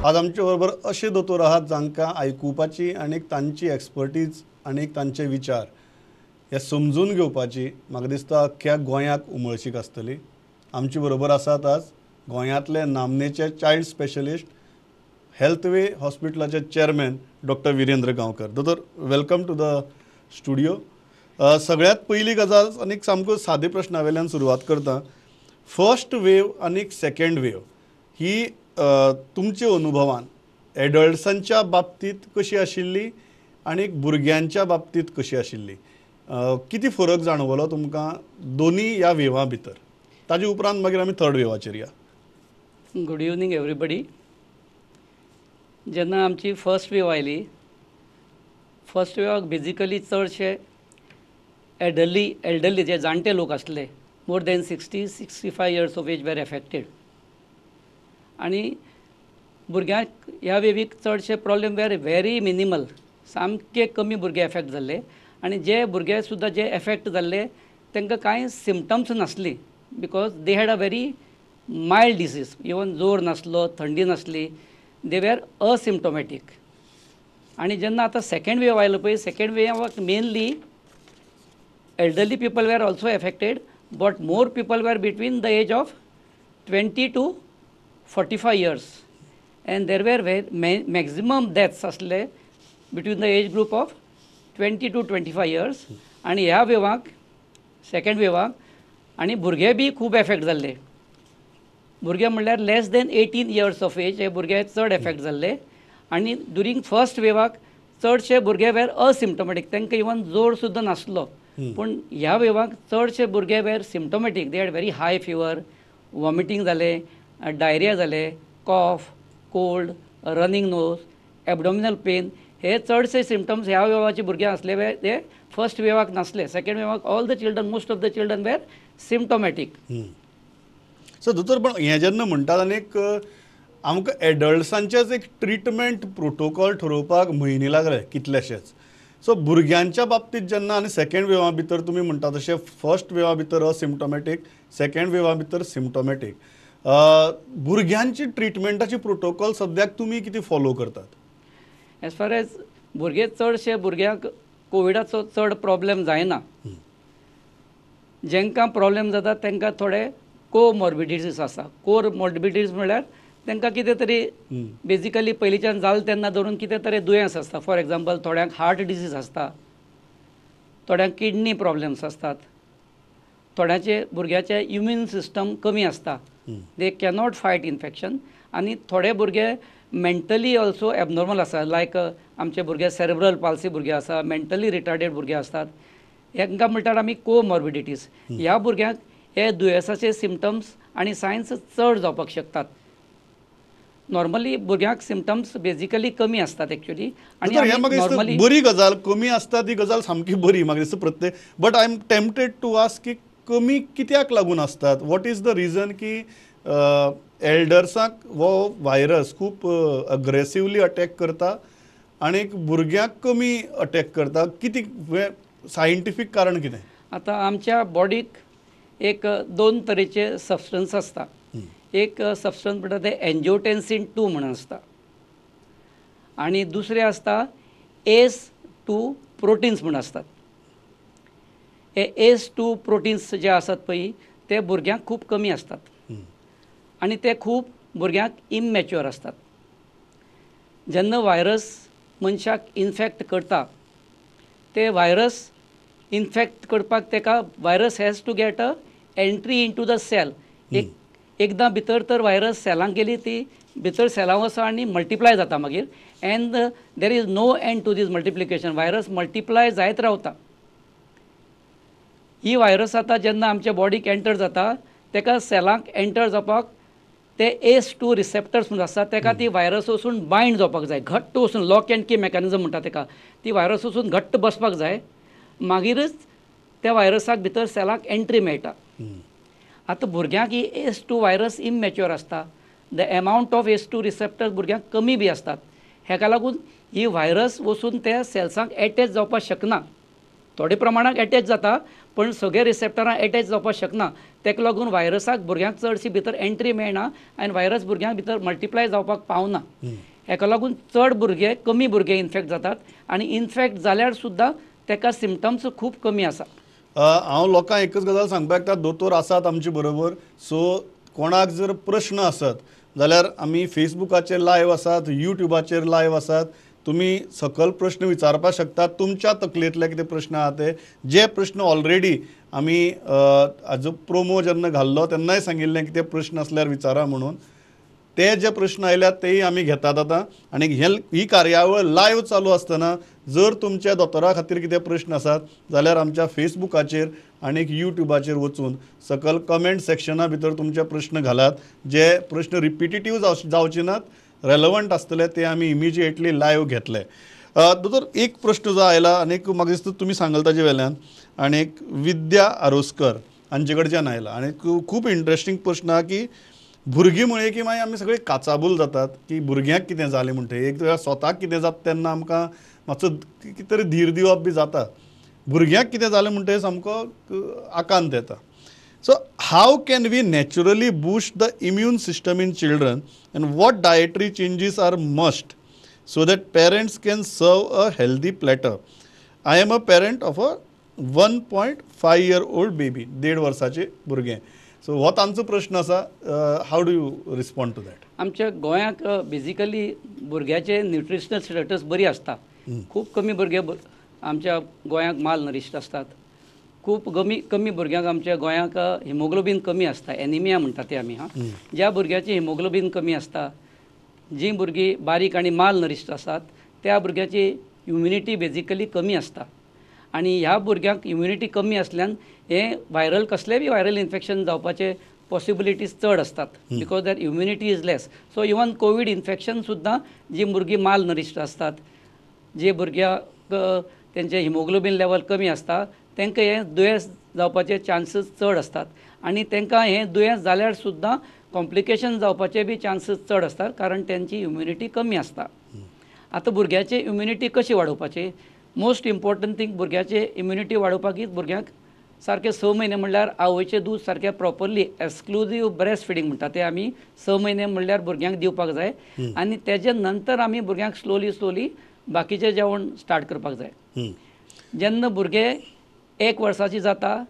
आज आमचे बरोबर अशे दोतोर आहात जांकां आयकुपाची आनी तांची एक्सपर्टीज आनी तांचे विचार हे समजून घेवपाची म्हाका दिसता अख्ख्या गोंयाक उमळशीक आसतली. आमचे बरोबर आसात आज गोंयांतले नामनेचे चायल्ड स्पेशलिस्ट, हेल्थवे हॉस्पिटलाचे चेअरमॅन डॉक्टर विरेंद्र गांवकर. दोतोर, welcome to the studio. सगळ्यात पयली गजाल आनी सामको सादे प्रश्ना वेल्यान सुरवात करता. फर्स्ट वेव आनी सेकंड वेव ही तुमच्या अनुभवान एडल्ट्सांच्या बाबतींत कशी आशिल्ली आनी भुरग्यांच्या बाबतींत कशी आशिल्ली? कितें फरक जाणवलो तुमकां दोनी ह्या वेवा भितर? ताजे उपरांत मागीर आमी थर्ड वेवाचेर या. Good evening everybody. जेन्ना आमची फर्स्ट वेव आयली, फर्स्ट वेवाक बेजिकली चडशे एल्डरली जे जाणटे लोक आसले, more than 60-65 years of age were affected. आनी भुरग्यांक ह्या वेवीक चडशे प्रॉब्लेम वेर व्हेरी मिनिमल, सामके कमी भुरगे एफेक्ट जाल्ले. आनी जे भुरगे सुद्दां जे एफेक्ट जाल्ले तांकां कांय सिमटम्स नासली, because they had a very mild disease. Even जोर नासलो, थंडी नासली, दे वेर असिम्टोमॅटीक. आनी जेन्ना आतां सेकेंड वेव आयलो पळय, second वेवाक mainly elderly people were also affected, but more people were between the age of 20 to 45 years, and there were maximum deaths asle between the age group of 20 to 25 years. आनी ह्या वेवाक, second वेवाक, आनी भुरगे बी खूब effect जाल्ले. भुरगे म्हणल्यार less than 18 years of age हे भुरगे चड एफेक्ट जाल्ले. आनी ड्युरींग फर्स्ट वेवाक चडशे भुरगे वेर असिम्टोमॅटीक, तांकां इवन जोर सुद्दां नासलो. पूण ह्या वेवाक चडशे भुरगे were symptomatic. They had very high fever, vomiting जालें, डायरिया जालें, cough, cold, running nose, abdominal pain, हे चडशे सिमटम्स ह्या वेवाचे भुरगे आसले ते फर्स्ट वेवाक नासले. सेकेंड वेवाक all the children, most of the children were symptomatic. So दोतोर, पण हें जेन्ना म्हणटात आनी एक आमकां एडल्ट्सांचेच एक ट्रिटमेंट प्रोटोकॉल ठरोवपाक म्हयने लागले कितलेशेच. सो भुरग्यांच्या बाबतींत जेन्ना आनी सेकेंड वेवा भितर तुमी म्हणटा तशें फर्स्ट वेवा भितर असिम्टोमॅटीक, सेकेंड वेवा भितर सिम्टोमॅटीक, भुरग्यांची ट्रिटमेंटाची प्रोटोकॉल सद्याक तुमी कितें फॉलो करतात? एज फार एज भुरगे, चडशे भुरग्यांक कोविडाचो चड प्रॉब्लेम जायना. जेंकां प्रॉब्लेम जाता तांकां थोडे कोमॉर्बिडिटीज आसा. कोमॉर्बिडिटीज म्हणल्यार तांकां कितें तरी बेजिकली पयलींच्यान जालें तेन्ना धरून कितें तरी दुयेंस आसता. फॉर एग्जाम्पल, थोड्यांक हार्ट डिजीज आसता, थोड्यांक किडनी प्रॉब्लेम्स आसतात, थोड्यांचे भुरग्याचे इम्यून सिस्टम कमी आसता, they cannot fight infection. आनी थोडे भुरगे मेंटली ऑल्सो एबनॉर्मल आसा, लायक आमचे भुरगे सेरेब्रल पाल्सी भुरगे आसा, मेंटली रिटार्डेड भुरगे आसतात. हांकां म्हणटात आमी कोमॉर्बिडिटीज. ह्या भुरग्यांक हे दुयेंसाचे सिमटम्स आनी सायन्स चड जावपाक शकतात. नॉर्मली भुरग्यांक सिमटम्स बेजिकली कमी आसतात एक्चुअली. आनी नॉर्मली बरी गजाल कमी आसता ती गजाल सामकी बरी म्हाका दिसता प्रत्येक. But I am tempted to ask की कमी कित्याक लागून आसतात? What is the reason की एल्डर्सांक हो व्हायरस खूब अग्रेसिवली अटॅक करता आनी भुरग्यांक कमी अटॅक करता? कितें सायंटिफीक कारण कितें? आतां आमच्या बॉडीक एक दोन तरेचे सबस्टन्स आसता. एक सबस्टन्स म्हणटा ते एन्जियोटेन्सीन 2 म्हणून आसता आनी दुसरें आसता ACE2 proteins म्हूण आसतात. हे ACE2 proteins जे आसात पळय ते भुरग्यांक खूब कमी आसतात आनी ते खूब भुरग्यांक इमॅच्युअर आसतात. जेन्ना व्हायरस मनशाक इन्फेक्ट करता ते व्हायरस इन्फेक्ट करपाक ताका virus has to get a entry into the cell. एक एकदां भितर तर व्हायरस सेलांक गेली ती भितर सेलां वता आनी मल्टिप्लाय जाता मागीर, and there is no end to this multiplication. Virus multiply जायत रावता. ही व्हायरस आतां जेन्ना आमच्या बॉडीक एंटर जाता ताका सेलांक एंटर जावपाक ते ACE2 receptors म्हणून आसता, ताका ती व्हायरस वचून बायंड जावपाक जाय, घट्ट वचून, लॉक अँड की मॅकॅनिजम म्हणटा ताका, ती व्हायरस वचून घट्ट बसपाक जाय, मागीरच त्या व्हायरसाक भितर सेलाक एंट्री मेळटा. आतां भुरग्यांक ही ACE2 virus immature आसता, the amount of ACE2 receptors भुरग्यांक कमी बी आसतात. हेका लागून ही व्हायरस वचून त्या सेल्सांक एटॅच जावपाक शकना. थोडे प्रमाणाक एटॅच जाता पण सगळे रिसेप्टरां एटॅच जावपाक शकना. ताका लागून व्हायरसाक भुरग्यांक चडशी भितर एंट्री मेळना आनी व्हायरस भुरग्यां भितर मल्टिप्लाय जावपाक पावना. हेका लागून चड भुरगे कमी भुरगे इन्फेक्ट जातात आनी इन्फेक्ट जाल्यार सुद्दां ताका सिमटम्स खूब कमी आसा. हांव लोकांक एकच गजाल सांगपाक शकता, दोतोर आसात आमचे बरोबर, सो कोणाक जर प्रश्न आसत जाल्यार आमी फेसबुकाचेर लायव आसात, युट्यूबाचेर लायव आसात, तुमी सकल प्रश्न विचारपाक शकतात. तुमच्या तकलेंतले कितें प्रश्न आहा ते, जे प्रश्न ऑलरेडी आमी हाजो प्रोमो जेन्ना घाल्लो तेन्नाय सांगिल्लें की ते प्रश्न आसल्यार विचारा म्हणून, ते जे प्रश्न आयल्यात तेय आमी घेतात आतां. आनी ही कार्यावळ लायव चालू आसतना जर तुमच्या दोतोरा खातीर कितें प्रश्न आसात जाल्यार आमच्या फेसबुकाचेर आनी युट्यूबाचेर वचून सकल कमेंट सेक्शना भितर तुमचे प्रश्न घालात. जे प्रश्न रिपिटेटीव जावचे नात, रेलवंट आसतले, ते आमी इमिजिएटली लायव घेतले. दोतोर, एक प्रश्न जो आयला आनी एक म्हाका दिसता तुमी सांगल ताजे वेल्यान, आनी एक विद्या आरोसकर हांचे कडच्यान आयला आनी खूब इंट्रस्टींग प्रश्न आहा की भुरगीं म्हळें की मागीर आमी सगळीं काचाबूल जातात की भुरग्यांक कितें जालें म्हणटकीर, एक वेळार स्वताक कितें जाता तेन्ना आमकां मातसो कितें तरी धीर दिवप बी जाता, भुरग्यांक कितें जालें म्हणटकीर सामको आकांत येता. So how can we naturally boost the immune system in children and what dietary changes are must so that parents can serve a healthy platter? I am a parent of a 1.5-year-old baby, 1.5 वर्साचे भुरगें. So हो तांचो प्रश्न आसा. How do you respond to that? आमच्या गोंयाक basically भुरग्याचे nutritional status बरी आसता. खूब कमी भुरगे आमच्या गोंयाक माल नरिश्ड आसतात. खूब कमी भुरग्यांक आमच्या गोंयाक हिमोग्लोबीन कमी आसता, एनिमिया म्हणटा ते आमी. हां, ज्या भुरग्याची हिमोग्लोबीन कमी आसता, जीं भुरगीं बारीक आनी माल नरिश्ड आसात त्या भुरग्याची इम्युनिटी बेजिकली कमी आसता आनी ह्या भुरग्यांक इम्युनिटी कमी आसल्यान हें व्हायरल कसलें बी व्हायरल इन्फेक्शन जावपाचे पॉसिबिलिटीज चड आसतात because their immunity is less. So even COVID infection सुद्दां जीं भुरगीं माल नरिश्ड आसतात, जे भुरग्यांक तेंचें हिमोग्लोबीन लेवल कमी आसता, तांकां हें दुयेंस जावपाचे चान्सीस चड आसतात आनी तांकां हें दुयेंस जाल्यार सुद्दां कॉम्प्लिकेशन जावपाचे बी चान्सीस चड आसतात कारण तेंची इम्युनिटी कमी आसता. आतां भुरग्याची इम्युनिटी कशी वाडोवपाची? मोस्ट इम्पॉर्टंट थींग, भुरग्याची इम्युनिटी वाडोवपाक भुरग्यांक सारकें 6 म्हयने म्हणल्यार आवयचें दूद सारकें प्रॉपरली एक्सक्लुजीव ब्रेस्ट फिडींग म्हणटा तें आमी 6 म्हयने म्हणल्यार भुरग्यांक दिवपाक जाय आनी तेजे नंतर आमी भुरग्यांक स्लोली स्लोली बाकीचें जेवण स्टार्ट करपाक जाय. जेन्ना भुरगें 1 वर्साची जाता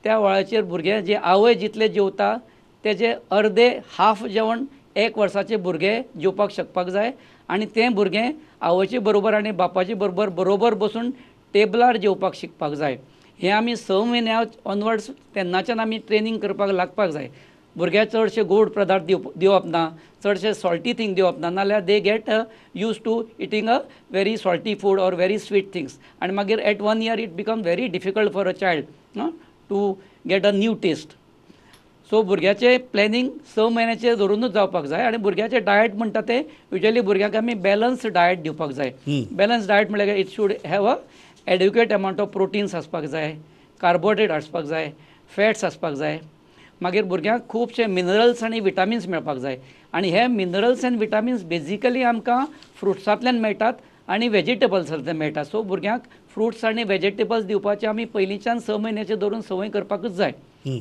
त्या वेळाचेर भुरगें जे आवय जितलें जेवता तेजे अर्दे हाफ जेवण 1 वर्साचे भुरगे जेवपाक शकपाक जाय आनी तें भुरगें आवयचे बरोबर आनी बापाचे बरोबर बरोबर बसून टेबलार जेवपाक शिकपाक जाय. हें आमी 6 म्हयन्या ऑनवर्ड्स तेन्नाच्यान आमी ट्रेनींग करपाक लागपाक जाय. भुरग्याक चडशे गोड पदार्थ दिवप ना, चडशे सॉल्टी थींग दिवप ना, नाल्यार they get use to eating a very salty food or very sweet things आनी मागीर at 1 year it become very difficult for a child to get a new taste. So भुरग्याचें प्लॅनिंग 6 म्हयन्याचें धरुनूच जावपाक जाय आनी भुरग्याचें डायट म्हणटा तें युजली भुरग्यांक आमी बॅलन्स डायट दिवपाक जाय. बॅलन्स डायट म्हणल्यार it should have a adequate amount of proteins आसपाक जाय, कार्बोहायड्रेट आसपाक जाय, फॅट्स आसपाक जाय. मागीर भुरग्यांक खुबशे मिनरल्स आनी विटामिन्स मेळपाक जाय आनी हे मिनरल्स आनी विटामिन्स बेजिकली आमकां फ्रुट्सांतल्यान मेळटात आनी वेजिटेबल्सांतल्यान मेळटा. सो भुरग्यांक फ्रुट्स आनी वेजिटेबल्स दिवपाचे आमी पयलींच्यान 6 म्हयन्याचे धरून संवय करपाकूच जाय.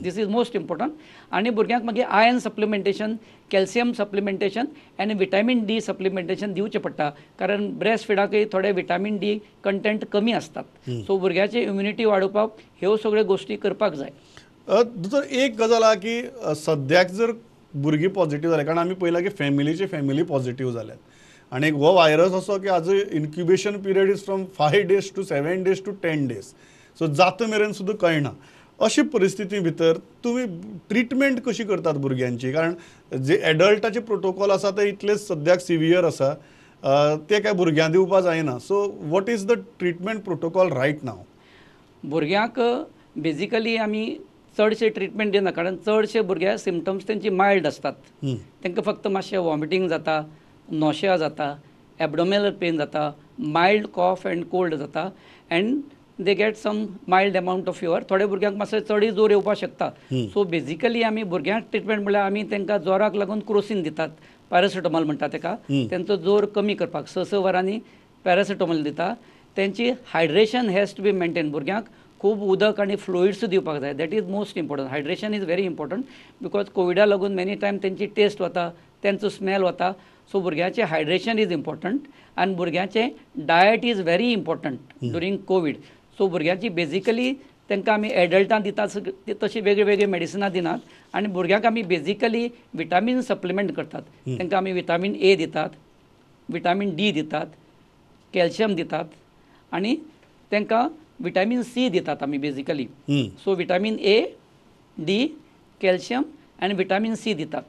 This is most important. आनी भुरग्यांक मागीर आयर्न सप्लिमेंटेशन, कॅल्शियम सप्लिमेंटेशन आनी विटामीन डी सप्लिमेंटेशन दिवचें पडटा कारण ब्रेस्ट फिडाकय थोडे विटामीन डी कंटेंट कमी आसतात. सो भुरग्याची इम्युनिटी वाडोवपाक ह्यो सगळ्यो गोश्टी करपाक जाय. दोतोर, एक गजाल आहा की सद्याक जर भुरगीं पॉझिटिव्ह जाल्या, कारण आमी पळयलां की फॅमिलीचे फॅमिली पॉझिटिव्ह जाल्यात आनी हो व्हायरस असो की हाजो incubation period is from 5 days to 7 days to 10 days, so जाता मेरेन सुद्दां कळना. अशी परिस्थिती भितर तुमी ट्रिटमेंट कशी करतात भुरग्यांची? कारण जे एडल्टाचे प्रोटोकॉल आसा ते इतले सद्याक सिवियर आसा, ते काय भुरग्यांक दिवपा जायना. So what is the treatment protocol right now? भुरग्यांक बेजिकली आमी चडशे ट्रिटमेंट दिना कारण चडशे भुरगे सिमटम्स तेंची मायल्ड आसतात. तांकां फक्त मातशें वॉमिटींग जाता, नोशिया जाता, एबडोमिनल पेन जाता, मायल्ड कॉफ एंड कोल्ड जाता and they get some mild amount of fever. थोडे भुरग्यांक मातशें चडय जोर येवपाक शकता. सो बेजिकली आमी भुरग्यांक ट्रिटमेंट म्हणल्यार आमी तांकां जोराक लागून क्रोसीन दितात, पॅरासिटामॉल म्हणटा ताका, तेंचो जोर कमी करपाक 6-6 वरांनी पॅरासिटामॉल दिता. तेंची hydration has to be maintain. भुरग्यांक खूब उदक आनी फ्लुइड्स दिवपाक जाय. That is most important. Hydration is very important because कोविडा लागून मेनी टायम तेंची टेस्ट वता, तेंचो स्मेल वता. सो भुरग्यांचें हायड्रेशन is important आनी भुरग्यांचें diet is very important during COVID. So भुरग्यांची बेजिकली तांकां आमी एडल्टां दिता तशी वेगळी वेगळी मेडिसिनां दिनात आनी भुरग्यांक आमी बेजिकली विटामीन सप्लिमेंट करतात. तांकां आमी विटामीन ए दितात, विटामीन डी दितात, कॅल्शियम दितात आनी तांकां विटामीन सी दितात आमी basically. So vitamin A, D, calcium आनी विटामीन सी दितात.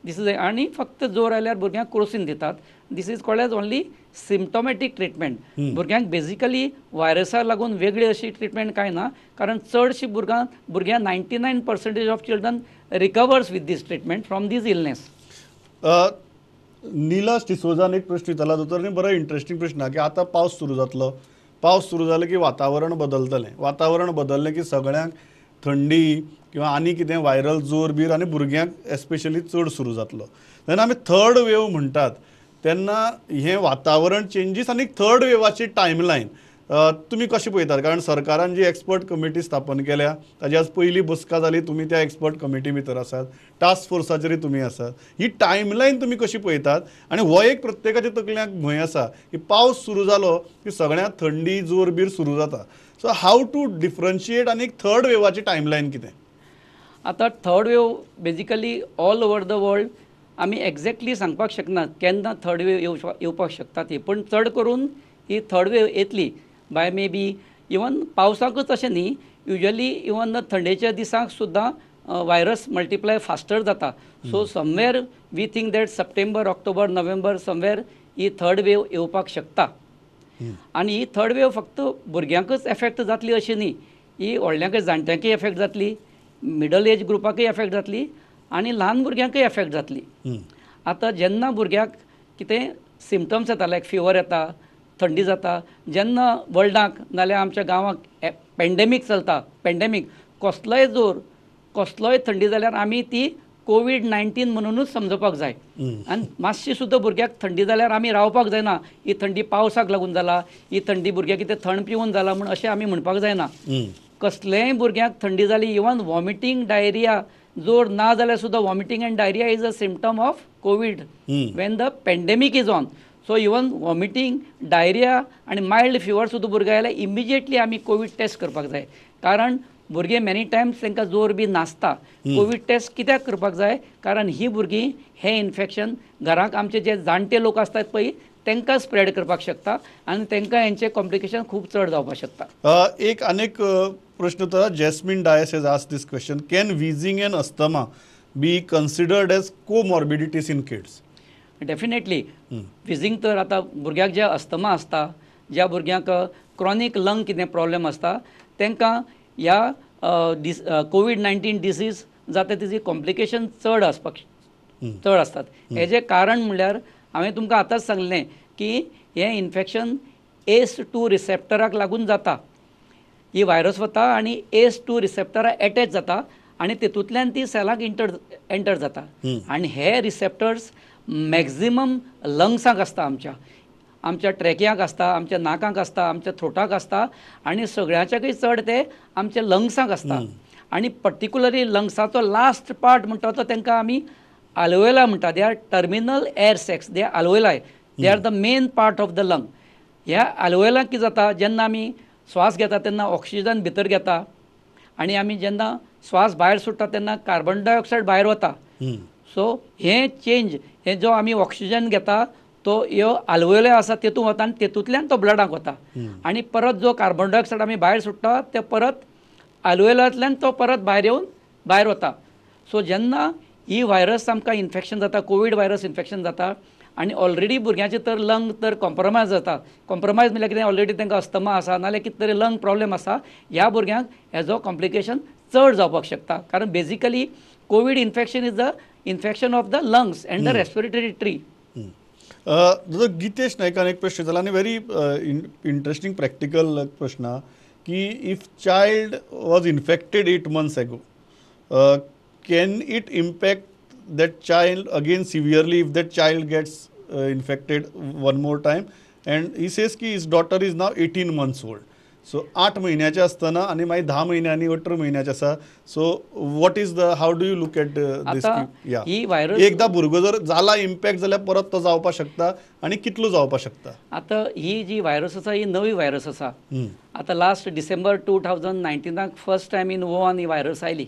This is आनी फक्त जोर आयल्यार भुरग्यांक क्रोसीन दितात. This is called as only symptomatic treatment. भुरग्यांक बेजिकली व्हायरसाक लागून वेगळी अशी ट्रिटमेंट कांय ना, कारण चडशीं भुरग्यां 99% of children recovers with this treatment from this illness. Neelash डिसोजान एक प्रश्न विचारला दोतोर, आनी बरो इंट्रस्टींग प्रश्न की आतां पावस सुरू जातलो, पावस सुरू जालो की वातावरण बदलतलें, वातावरण बदललें की सगळ्यांक थंडी किंवा आनी कितें व्हायरल जोर बीर आनी भुरग्यांक एस्पेशली चड सुरू जातलो. तेन्ना आमी थर्ड वेव म्हणटात तेन्ना हें वातावरण चेंजीस आनी थर्ड वेवाची टायमलायन तुमी कशें पळयतात? कारण सरकारान जी एक्सपर्ट कमिटी स्थापन केल्या ताजी आज पयली बसका जाली, तुमी त्या एक्सपर्ट कमिटी भितर आसात, टास्क फोर्साचेरय तुमी आसात. ही टायमलायन तुमी कशी पळयतात? आनी हो एक प्रत्येकाच्या तकल्यांक भंय आसा की पावस सुरू जालो की सगळ्यांक थंडी जोर बीर सुरू जाता. सो how to differentiate आनी थर्ड वेवाची टायमलायन कितें? आतां third wave basically all over the world आमी एग्जॅक्टली सांगपाक शकना केन्ना थर्ड वेव येवपाक शकता ती, पूण चड करून ही थर्ड वेव येतली बाय मे बी इवन पावसाकूच अशें न्ही, युजली इवन थंडेच्या दिसांक सुद्दां व्हायरस मल्टिप्लाय फास्टर जाता. So somewhere we think that September, October, November somewhere he third wave येवपाक शकता. आनी ही थर्ड वेव फक्त भुरग्यांकूच एफेक्ट जातली अशें न्ही, ही व्हडल्यांकय जाणट्यांकय एफेक्ट जातली, मिडल एज ग्रुपाकय एफेक्ट जातली आनी ल्हान भुरग्यांकय एफेक्ट जातली. आतां जेन्ना भुरग्याक कितें सिमटम्स येता, लायक फिवर येता, थंडी जाता, जेन्ना वर्ल्डाक नाल्यार आमच्या गांवाक पेंडेमीक चलता, पेंडेमीक कसलोय जोर कसलोय थंडी जाल्यार आमी ती कोवीड-19 म्हणूनच समजपाक जाय. आनी मातशी सुद्दां भुरग्याक थंडी जाल्यार आमी रावपाक जायना, ही थंडी पावसाक लागून जाला, ही थंडी भुरग्याक कितें थंड पिवन जाला म्हूण अशें आमी म्हणपाक जायना. कसलेंय भुरग्याक थंडी जाली, इवन वॉमिटींग डायरिया, जोर ना जाल्यार सुद्दां vomiting and diarrhoea is a symptom of COVID when the pandemic is on. So even vomiting, diarrhoea आनी मायल्ड फिवर सुद्दां भुरग्याक आयल्यार इमिजिएटली आमी कोवीड टेस्ट करपाक जाय, कारण भुरगे मेनी टायम्स तांकां जोर बी नासता. कोवीड टेस्ट कित्याक करपाक जाय? कारण ही भुरगीं हें इन्फेक्शन घराक आमचे जे जाणटे लोक आसतात पळय तांकां स्प्रेड करपाक शकता आनी तांकां हेंचें कॉम्प्लिकेशन खूब चड जावपाक शकता. एक आनीक प्रश्न तर Jasmine Dias has asked this question, can wheezing and asthma be considered as comorbidities in kids? Definitely. Wheezing तर आतां भुरग्याक जे अस्थमा आसता, ज्या भुरग्यांक क्रॉनीक लंग कितें प्रॉब्लेम आसता तांकां ह्या कोवीड-19 डिसीज जाता तेजी कॉम्प्लिकेशन चड आसपाक चड आसतात. हेजें कारण म्हणल्यार हांवें तुमकां आतांच सांगलें की हें इन्फेक्शन ACE2 रिसेप्टराक लागून जाता. ही व्हायरस वता आनी ACE2 रिसेप्टराक एटॅच जाता आनी तेतूंतल्यान ती सेलाक एंटर जाता. आनी हे रिसेप्टर्स मॅक्झिमम लंग्साक आसता, आमच्या आमच्या ट्रेकयाक आसता, आमच्या नाकाक आसता, आमच्या थ्रोटाक आसता आनी सगळ्यांच्याकय चड ते आमच्या लंग्साक आसता. आनी पर्टिक्युलरली लंग्साचो लास्ट पार्ट म्हणटा तो तांकां आमी आल्वेला म्हणटा. They are terminal air sacs, they are alveoli, they are the main part of the lung. ह्या आल्वेलाक कितें जाता, जेन्ना आमी श्वास घेता तेन्ना ऑक्सिजन भितर घेता आनी आमी जेन्ना श्वास भायर सोडटा तेन्ना कार्बन डायऑक्सायड भायर वता. सो हें चेंज, हें जो आमी ऑक्सिजन घेता तो ह्यो आल्वेला आसा तेतूंत वता आनी तेतूंतल्यान तो ब्लडाक वता आनी परत जो कार्बन डायऑक्सायड आमी भायर सोडटा ते परत आल्वेलांतल्यान तो परत भायर येवन भायर वता. सो जेन्ना ही व्हायरस आमकां इन्फेक्शन जाता, कोवीड व्हायरस इन्फेक्शन जाता आनी ऑलरेडी भुरग्यांचे तर लंग तर कॉम्प्रोमायज जाता. कॉम्प्रोमायज म्हणल्यार कितें, ऑलरेडी तांकां अस्थमा आसा नाल्यार कितें तरी लंग प्रॉब्लेम आसा, ह्या भुरग्यांक हेजो कॉम्प्लिकेशन चड जावपाक शकता. कारण basically COVID infection is the infection of the lungs and the respiratory tree. Gitesh नायकान एक प्रश्न जालो आनी व्हेरी इंट्रस्टींग प्रॅक्टिकल प्रश्न की if child was infected 8 months ago, can it impact that child again severely if that child gets infected one more time? And he says की his daughter is now 18 months old. So 8 म्हयन्याचे आसतना आनी मागीर 10 म्हयन्यांनी 18 म्हयन्याचे आसा. So what is the, how do you look at this? या ही virus एकदां भुरगो जर जाला इम्पॅक्ट जाल्यार परत तो जावपाक शकता आनी कितलो जावपाक शकता? आतां ही जी व्हायरस आसा ही नवी व्हायरस आसा. आतां last December 2019 first time in Wuhan he virus आयली.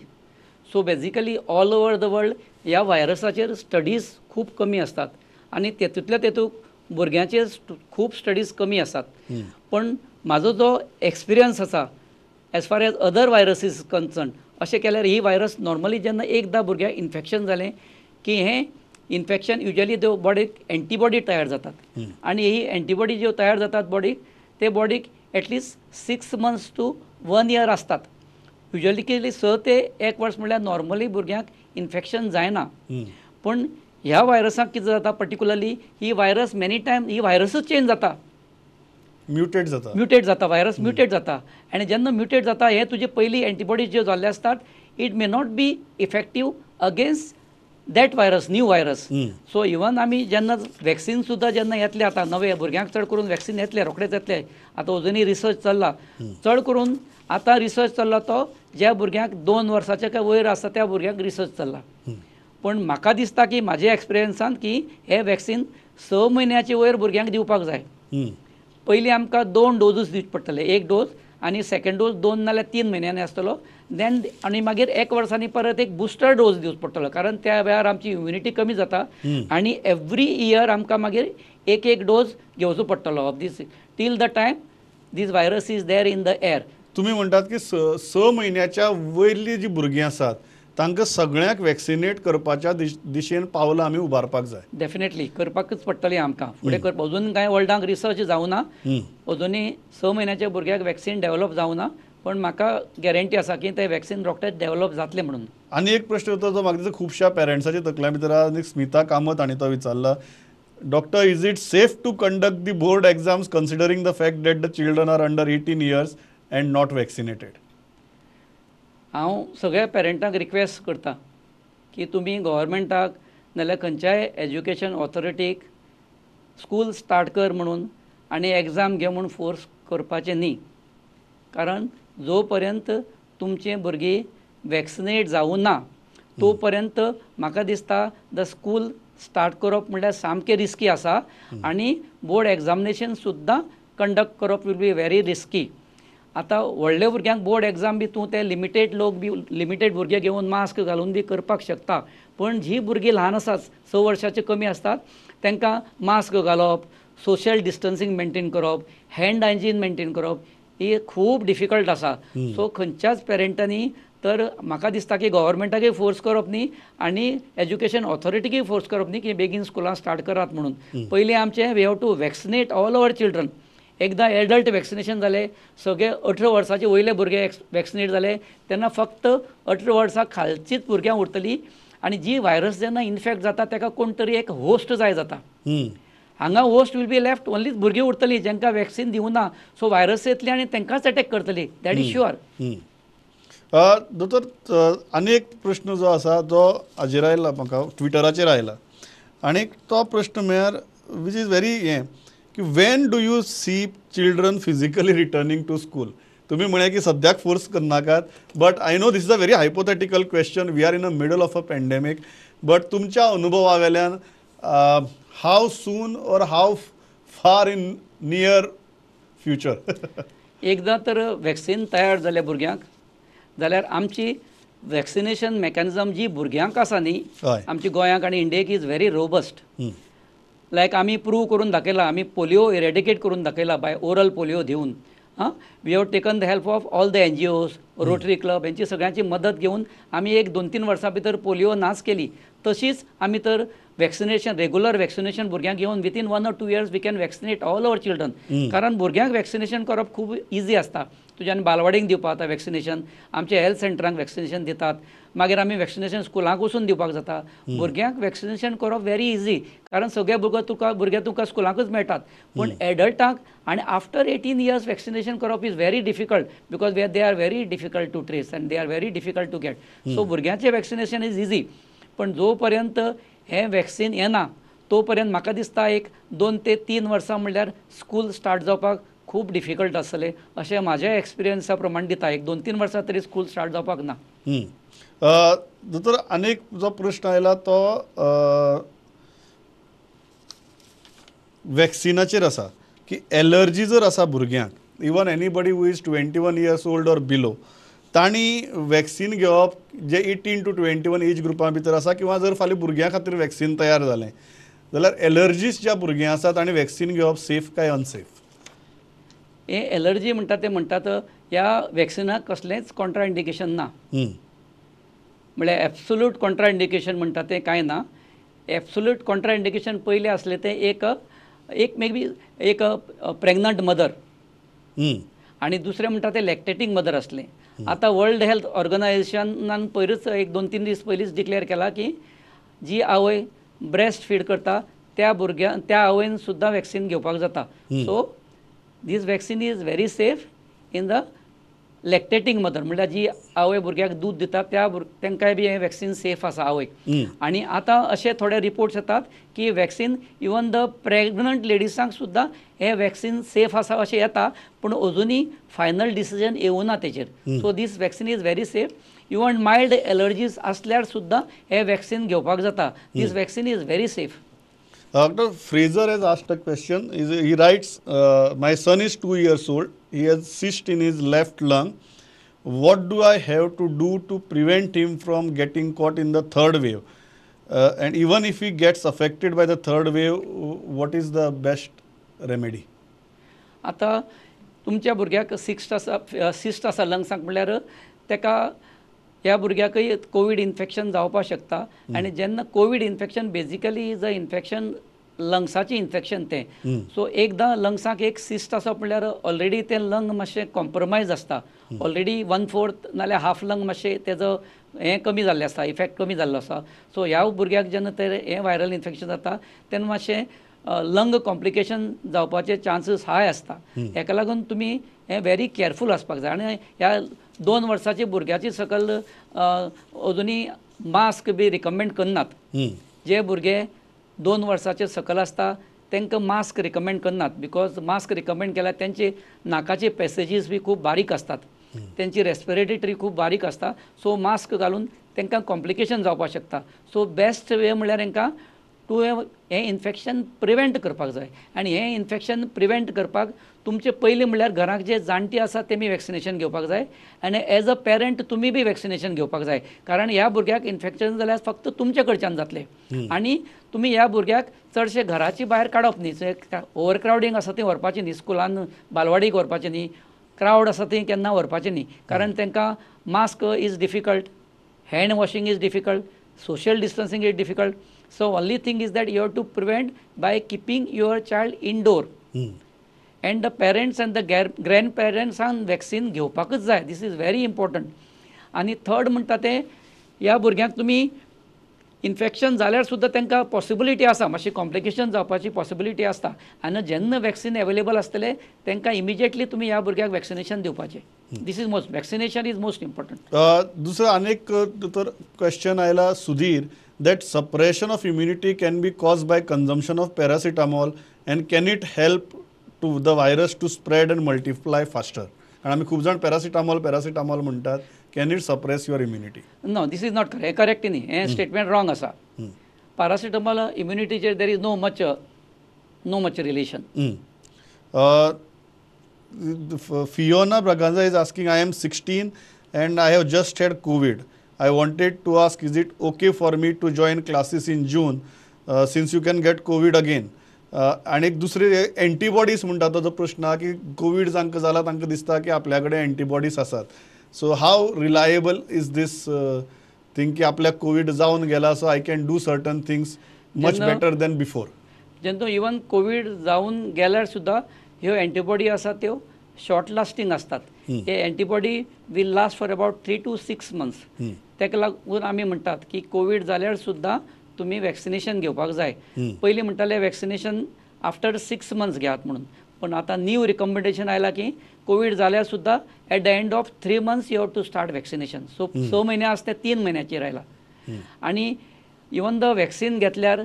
So basically all over the world ह्या व्हायरसाचेर स्टडीज खूब कमी आसतात आनी तेतूंतल्या तेतूंत भुरग्यांचेर खूब स्टडीज कमी आसात. पण म्हाजो जो एक्सपिरियन्स आसा as far as other virus is concern, अशें केल्यार ही व्हायरस नॉर्मली जेन्ना एकदां भुरग्याक इन्फेक्शन जालें की हें इन्फेक्शन युजली त्यो बॉडीक एंटीबॉडी तयार जातात आनी ही एंटीबॉडी ज्यो तयार जातात बॉडीक, ते बॉडीक at least 6 months to 1 year आसतात. युजली केली 6 ते 1 वर्स म्हणल्यार नॉर्मली भुरग्यांक इन्फेक्शन जायना. पूण ह्या व्हायरसाक कितें जाता, पर्टिकुलरली ही व्हायरस मेनी टायम ही व्हायरसूच चेंज जाता, म्युटेट जाता, म्युटेट जाता, व्हायरस म्युटेट जाता. आनी जेन्ना म्युटेट जाता हे तुजे पयलीं एंटीबॉडीज ज्यो जाल्ले आसतात it may not be effective against that virus, new virus. So even आमी जेन्ना वॅक्सिन सुद्दां जेन्ना येतले आतां नवे भुरग्यांक चड करून वॅक्सिन येतले, रोखडेच येतले. आतां अजुनूय रिसर्च चल्ला, चड करून आतां रिसर्च चल्ला तो ज्या भुरग्यांक 2 वर्साच्या काय वयर आसा त्या भुरग्यांक रिसर्च चल्ला. पण म्हाका दिसता की म्हाज्या एक्सपिरियन्सान की हे वॅक्सिन 6 म्हयन्याचे वयर भुरग्यांक दिवपाक जाय. पयलीं आमकां 2 डोजूच दिवचे पडटले, एक डोज आनी सेकंड डोज 2 नाल्यार 3 म्हयन्यांनी आसतलो. देन आनी मागीर 1 वर्सांनी परत एक बुस्टर डोज दिवचो पडटलो, कारण त्या वेळार आमची इम्युनिटी कमी जाता आनी एवरी इयर आमकां मागीर एक एक डोज घेवचो पडटलो of this till the time this virus is there in the air. तुमी म्हणटात की 6 म्हयन्याच्या वयली जी भुरगीं आसात तांकां सगळ्यांक वॅक्सिनेट करपाच्या दिशेन पावलां आमी उबारपाक जाय. डेफिनेटली करपाकच पडटलें आमकां फुडें करपाक. अजून कांय वर्ल्डाक रिसर्च जावना, अजुनूय 6 म्हयन्याच्या भुरग्याक वॅक्सिन डेवलप जावना, पण म्हाका गॅरंटी आसा की ते वॅक्सिन रोखडेच डेवलप जातलें म्हणून. आनी एक प्रश्न होता जो म्हाका दिसता खुबश्या पेरंट्साच्या तकल्या भितर आनी स्मिता कामत हांणी तो विचारला, doctor is it safe to conduct the board exams considering the fact that the children are under 18 years and not vaccinated? हांव सगळ्या पेरंटांक रिक्वेस्ट करता की तुमी गव्हर्मेंटाक नाल्यार खंयच्याय एज्युकेशन ऑथॉरिटीक स्कूल स्टार्ट कर म्हणून आनी एग्जाम घे म्हूण फोर्स करपाचें न्ही, कारण जो पर्यंत तुमचीं भुरगीं वॅक्सिनेट जावूं ना तो पर्यंत म्हाका दिसता the school start करप म्हणल्यार सामकें रिस्की आसा आनी बोर्ड एग्जामिनेशन सुद्दां कंडक्ट करप will be very risky. आतां व्हडल्या भुरग्यांक बोर्ड एग्जाम बी तूं ते लिमिटेड लोक बी लिमिटेड भुरगे घेवन मास्क घालून बी करपाक शकता, पण जी भुरगीं ल्हान आसात 6 वर्साचे कमी आसतात तांकां मास्क घालप, सोशल डिस्टन्सींग मेंटेन करप, हँड हायजीन मेंटेन करप ही खूब डिफिकल्ट आसा. सो खंयच्याच पेरंटांनी तर म्हाका दिसता की गव्हर्मेंटाकय फोर्स करप न्ही आनी एज्युकेशन ऑथॉरिटीकय फोर्स करप न्ही की बेगीन स्कुलां स्टार्ट करात म्हणून. पयलीं आमचें we have to vaccinate all our children. एकदां एडल्ट वॅक्सिनेशन जालें, सगळे 18 वर्साचे वयले भुरगे वॅक्सिनेट जाले तेन्ना फक्त 18 वर्सां खालचीच भुरग्यां उरतलीं आनी जी व्हायरस जेन्ना इन्फेक्ट जाता ताका कोण तरी एक होस्ट जाय जाता. हांगा host will be left only भुरगीं उरतलीं जांकां वॅक्सिन दिवना. सो व्हायरस येतली आनी तांकांच अटॅक करतली, that is sure. दोतोर, आनी एक प्रश्न जो आसा तो हाजेर आयला, म्हाका ट्विटराचेर आयला आनी तो प्रश्न म्हळ्यार which is very हें की when do you see children physically returning to school? तुम्ही म्हळें की सद्याक फोर्स करनाकात, but I know this is a very hypothetical question, we are in a middle of a pandemic, but तुमच्या अनुभवा वेल्यान how soon or how far in near future? एकदां तर vaccine तयार जालें भुरग्यांक जाल्यार आमची वॅक्सिनेशन मॅकॅनिजम जी भुरग्यांक आसा न्ही आमची गोंयांक आनी इंडियेक is very robust. लायक आमी प्रूव करून दाखयला, आमी पोलियो इरेडिकेट करून दाखयला बाय ओरल पोलियो दिवन. आं, we have taken the help of all the NGOs, Rotary club हेंची सगळ्यांची मदत घेवन आमी एक 2-3 वर्सां भितर पोलियो नाच केली. तशीच आमी तर वॅक्सिनेशन, रेगुलर वॅक्सिनेशन भुरग्यांक घेवन within 1 or 2 years we can vaccinate all our children. कारण भुरग्यांक वॅक्सिनेशन करप खूब इजी आसता. तुज्यान बालवाडीक दिवपाक जाता वॅक्सिनेशन, आमच्या हेल्थ सेंटरांक वॅक्सिनेशन दितात, मागीर आमी वॅक्सिनेशन स्कुलांक वचून दिवपाक जाता. भुरग्यांक वॅक्सिनेशन करप व्हेरी इजी, कारण सगळे भुरगे तुका स्कुलांकूच मेळटात. पूण एडल्टांक आनी आफ्टर 18 इयर्स वॅक्सिनेशन करप is very difficult because they are very difficult to trace and they are very difficult to get. So भुरग्यांचें vaccination is easy, पण जो पर्यंत हें वॅक्सिन येना तो पर्यंत म्हाका दिसता एक 2 ते 3 वर्सां म्हणल्यार स्कूल स्टार्ट जावपाक खूब डिफिकल्ट आसतलें अशें म्हाज्या एक्सपिरियन्सा प्रमाण दिता. एक 2-3 वर्सां तरी स्कूल स्टार्ट जावपाक ना. दोतोर, आनीक जो प्रश्न आयला तो वॅक्सिनाचेर आसा की एलर्जी जर आसा भुरग्यांक, even anybody who is 21 years old or below, तांणी वॅक्सीन घेवप जे 18 to 21 as ग्रुपा भितर आसा, किंवा जर फाल्यां भुरग्यां खातीर वॅक्सीन तयार जालें जाल्यार एलर्जीस ज्या भुरग्यां आसा तांणी वॅक्सीन घेवप सेफ काय अनसेफ? हे एलर्जी म्हणटा ते म्हणटात ह्या वॅक्सिनाक कसलेंच कॉन्ट्राइंडिकेशन ना, म्हळ्यार एब्सोल्यूट कॉन्ट्राइंडिकेशन म्हणटा तें कांय ना. एब्सोल्यूट कॉन्ट्राइंडिकेशन पयलें आसलें तें एक एक मे बी एक प्रेग्नंट मदर आनी दुसरें म्हणटा तें लॅक्टेटींग मदर आसलें. आतां वर्ल्ड हेल्थ ऑर्गनायझेशनान पयरूच एक 2-3 दीस पयलींच डिक्लेअर केला की जी आवय ब्रेस्ट फीड करता त्या भुरग्यां त्या आवयन सुद्दां वॅक्सीन घेवपाक जाता. So this vaccine is very safe in the lactating mother, म्हणल्यार जी आवय भुरग्याक दूद दिता त्या तांकांय बी हें वॅक्सीन सेफ आसा आवयक. आनी आतां अशे थोडे रिपोर्ट्स येतात की वॅक्सीन इवन the pregnant लेडीसांक सुद्दां हें वॅक्सीन सेफ आसा अशें येता, पूण अजुनूय फायनल डिसिजन येवना तेचेर. So this vaccine is very safe, even mild allergies आसल्यार सुद्दां हें वॅक्सीन घेवपाक जाता. This vaccine is very safe. Doctor Fraser has asked a question. He writes, my son is 2 years old. He has cyst in his left lung. What do I have to do to prevent him from getting caught in the third wave? And even if he gets affected by the third wave, what is the best remedy? आता तुमच्या भुरग्याक cyst आसा, cyst आसा लंग्साक, म्हणल्यार तेका ह्या भुरग्याकय Covid infection जावपाक शकता. आनी जेन्ना Covid infection basically is a infection, लंग्साचें infection तें. सो एकदां लंग्साक एक सिस्ट आसप म्हणल्यार ऑलरेडी तें लंग मातशें कॉम्प्रोमायज आसता, ऑलरेडी 1/4 नाल्यार हाफ लंग मातशें तेजो हें कमी जाल्लें आसता, इफेक्ट कमी जाल्लो आसा. सो ह्या भुरग्याक जेन्ना तें हें वायरल इन्फेक्शन जाता तेन्ना मातशें लंग कॉम्प्लिकेशन जावपाचे चान्सीस हाय आसता. हेका लागून तुमी हें व्हेरी केअरफूल आसपाक जाय. आनी ह्या 2 वर्साच्या भुरग्याची सकल अजुनूय मास्क बी रिकमेंड करनात. जे भुरगे 2 वर्साचे सकल आसता तांकां मास्क रिकमेंड करनात, because mask recommend केल्यार तेंचे नाकाचे पॅसेजीस बी खूब बारीक आसतात, तेंची रेस्पिरेटरी ट्री खूब बारीक आसता. सो मास्क घालून तांकां कॉम्प्लिकेशन जावपाक शकता. सो बेस्ट वे म्हणल्यार तांकां टू हें इन्फेक्शन प्रिवेंट करपाक जाय. आनी हें इन्फेक्शन प्रिवेंट करपाक तुमचे पयलीं म्हणल्यार घराक जे जाणटे आसा तेमी वॅक्सिनेशन घेवपाक जाय, आनी एज अ पेरंट तुमी बी वॅक्सिनेशन घेवपाक जाय, कारण ह्या भुरग्याक इन्फेक्शन जाल्यार फक्त तुमचे कडच्यान जातलें. आनी तुमी ह्या भुरग्याक चडशे घराची भायर काडप न्ही, ओवर क्रावडींग आसा ती व्हरपाची न्ही, स्कुलान बालवाडीक व्हरपाचें न्ही, क्रावड आसा ती केन्ना व्हरपाचें न्ही, कारण तांकां mask is difficult, hand washing is difficult, social distancing is difficult. So only thing is that you have to prevent by keeping your child indoor. And the parents and the grandparents on vaccine घेवपाकच जाय. This is very important. आनी third म्हणटा तें ह्या भुरग्यांक तुमी infection जाल्यार सुद्दां तांकां पॉसिबिलिटी आसा, मातशी कॉम्प्लिकेशन जावपाची पॉसिबिलिटी आसता. आनी जेन्ना वॅक्सीन एवेलेबल आसतलें तांकां इमिजिएटली तुमी ह्या भुरग्याक वॅक्सिनेशन दिवपाचें. This is most, vaccination is most important. दुसरो आनीक तर क्वेश्चन आयला Sudhir, that suppression of immunity can be caused by consumption of paracetamol and can it help to the virus to spread and multiply faster? कारण आमी खूब जाण paracetamol paracetamol म्हणटात, can it suppress your immunity? No, this is not correct, correct न्ही, हें statement wrong आसा. पॅरासिटामॉल इम्युनिटीचेर there is no much relation. Fiona Braganza is asking, I am 16 and I have just had COVID. I wanted to ask, is it okay for me to join classes in June since you can get COVID again? आनी एक दुसरे antibodies म्हणटा तो जो प्रश्न आहा की Covid जांकां जाला तांकां दिसता की आपल्या कडेन एंटीबॉडीज आसात. So how reliable is this thing की आपल्याक कोवीड जावन गेला, so I can do certain things much better than before? जेन्ना इवन कोवीड जावन गेल्यार सुद्दां ह्यो एंटीबॉडी आसा त्यो शॉर्ट लास्टींग आसतात. हे antibody will last for about 3 to 6 months. ताका लागून आमी म्हणटात की कोवीड जाल्यार सुद्दां तुमी वॅक्सिनेशन घेवपाक जाय. पयलीं म्हणटाले वॅक्सिनेशन आफ्टर 6 मंथ्स घेयात म्हणून, पण आतां न्यू रिकमेंडेशन आयला की कोवीड जाल्यार सुद्दां at the end of 3 months you have to start vaccination. So 6 म्हयने आसा ते 3 म्हयन्याचेर आयला. आनी इवन the vaccine घेतल्यार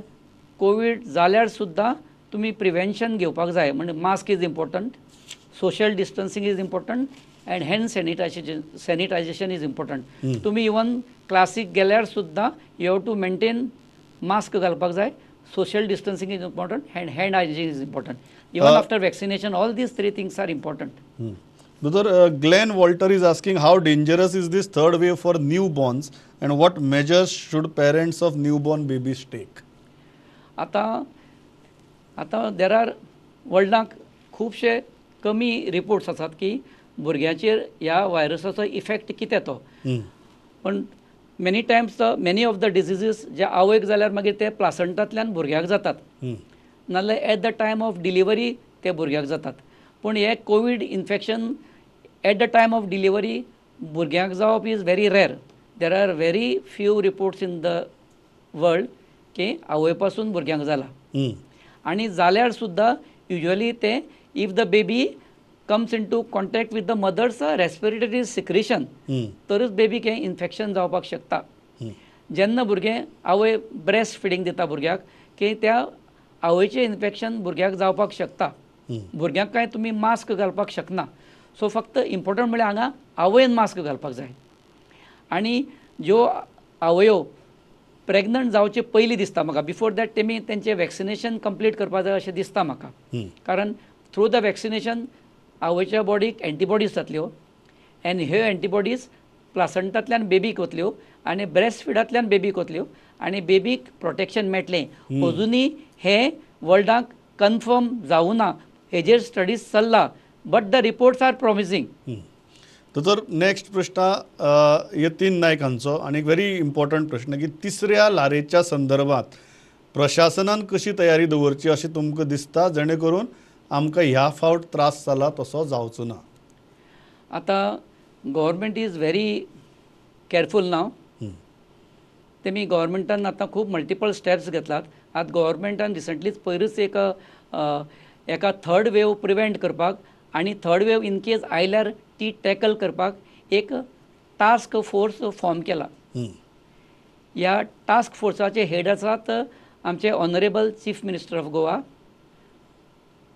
कोवीड जाल्यार सुद्दां तुमी प्रिवेन्शन घेवपाक जाय. म्हणजे mask is important, social distancing is important and hand sanitization is important. तुमी इवन क्लासीक गेल्यार सुद्दां you have to maintain mask घालपाक जाय, social distancing is important and hand hygiene is important. Even after vaccination all these three things are important. Doctor Glenn Walter is asking how dangerous is this third wave for newborns and what measures should parents of newborn babies take? आतां आतां there are वर्ल्डाक खुबशे कमी reports आसात की भुरग्यांचेर ह्या व्हायरसाचो effect कितें तो. पण many times many of the diseases जे आवयक जाल्यार मागीर ते प्लासंटांतल्यान भुरग्याक जातात, नाल्यार at the time of delivery ते भुरग्याक जातात. पूण हे COVID infection at the time of delivery भुरग्यांक जावप is very rare. There are very few reports in the world की आवय पासून भुरग्यांक जाला. आनी जाल्यार सुद्दां युजली ते if the baby comes into contact with the mother's respiratory secretion तरच बेबीक हें इन्फेक्शन जावपाक शकता. जेन्ना भुरगें आवय ब्रेस्ट फिडींग दिता भुरग्याक की त्या आवयचें इन्फेक्शन भुरग्याक जावपाक शकता. भुरग्यांक कांय तुमी मास्क घालपाक शकना. सो फक्त इम्पोर्टंट म्हळ्यार हांगा आवयन मास्क घालपाक जाय. आनी ज्यो आवयो प्रेग्नंट जावचे पयलीं दिसता म्हाका, बिफोर that तेमी तेंचें वॅक्सिनेशन कंप्लीट करपाक जाय अशें दिसता म्हाका. कारण थ्रू the vaccination आवयच्या बॉडीक एंटीबॉडीज जातल्यो आनी ह्यो एंटीबॉडीज प्लासंटांतल्यान बेबीक वतल्यो आनी ब्रेस्ट फिडांतल्यान बेबीक वतल्यो आनी बेबीक प्रोटेक्शन मेळटलें. अजुनूय हें वर्ल्डाक कन्फर्म जावना, हेजेर स्टडीज चल्ला, but the reports are promising. तर नेक्स्ट प्रश्न यतीन नायक हांचो आनी एक व्हेरी इम्पॉर्टंट प्रश्न की तिसऱ्या ल्हारेच्या संदर्भात प्रशासनान कशी तयारी दवरची अशें तुमकां दिसता जेणे करून आमकां ह्या फावट त्रास जाला तसो जावचो ना? आतां government is very careful now. तेमी गव्हर्मेंटान आतां खूब मल्टिपल स्टेप्स घेतलात. आतां गव्हर्मेंटान रिसंटलीच पयरूच एक एका थर्ड वेव प्रिवेंट करपाक आनी थर्ड वेव इन केस आयल्यार ती टॅकल करपाक एक टास्क फोर्स फॉर्म केला. ह्या टास्क फोर्साचे हेड आसात आमचे honourable chief minister of Goa,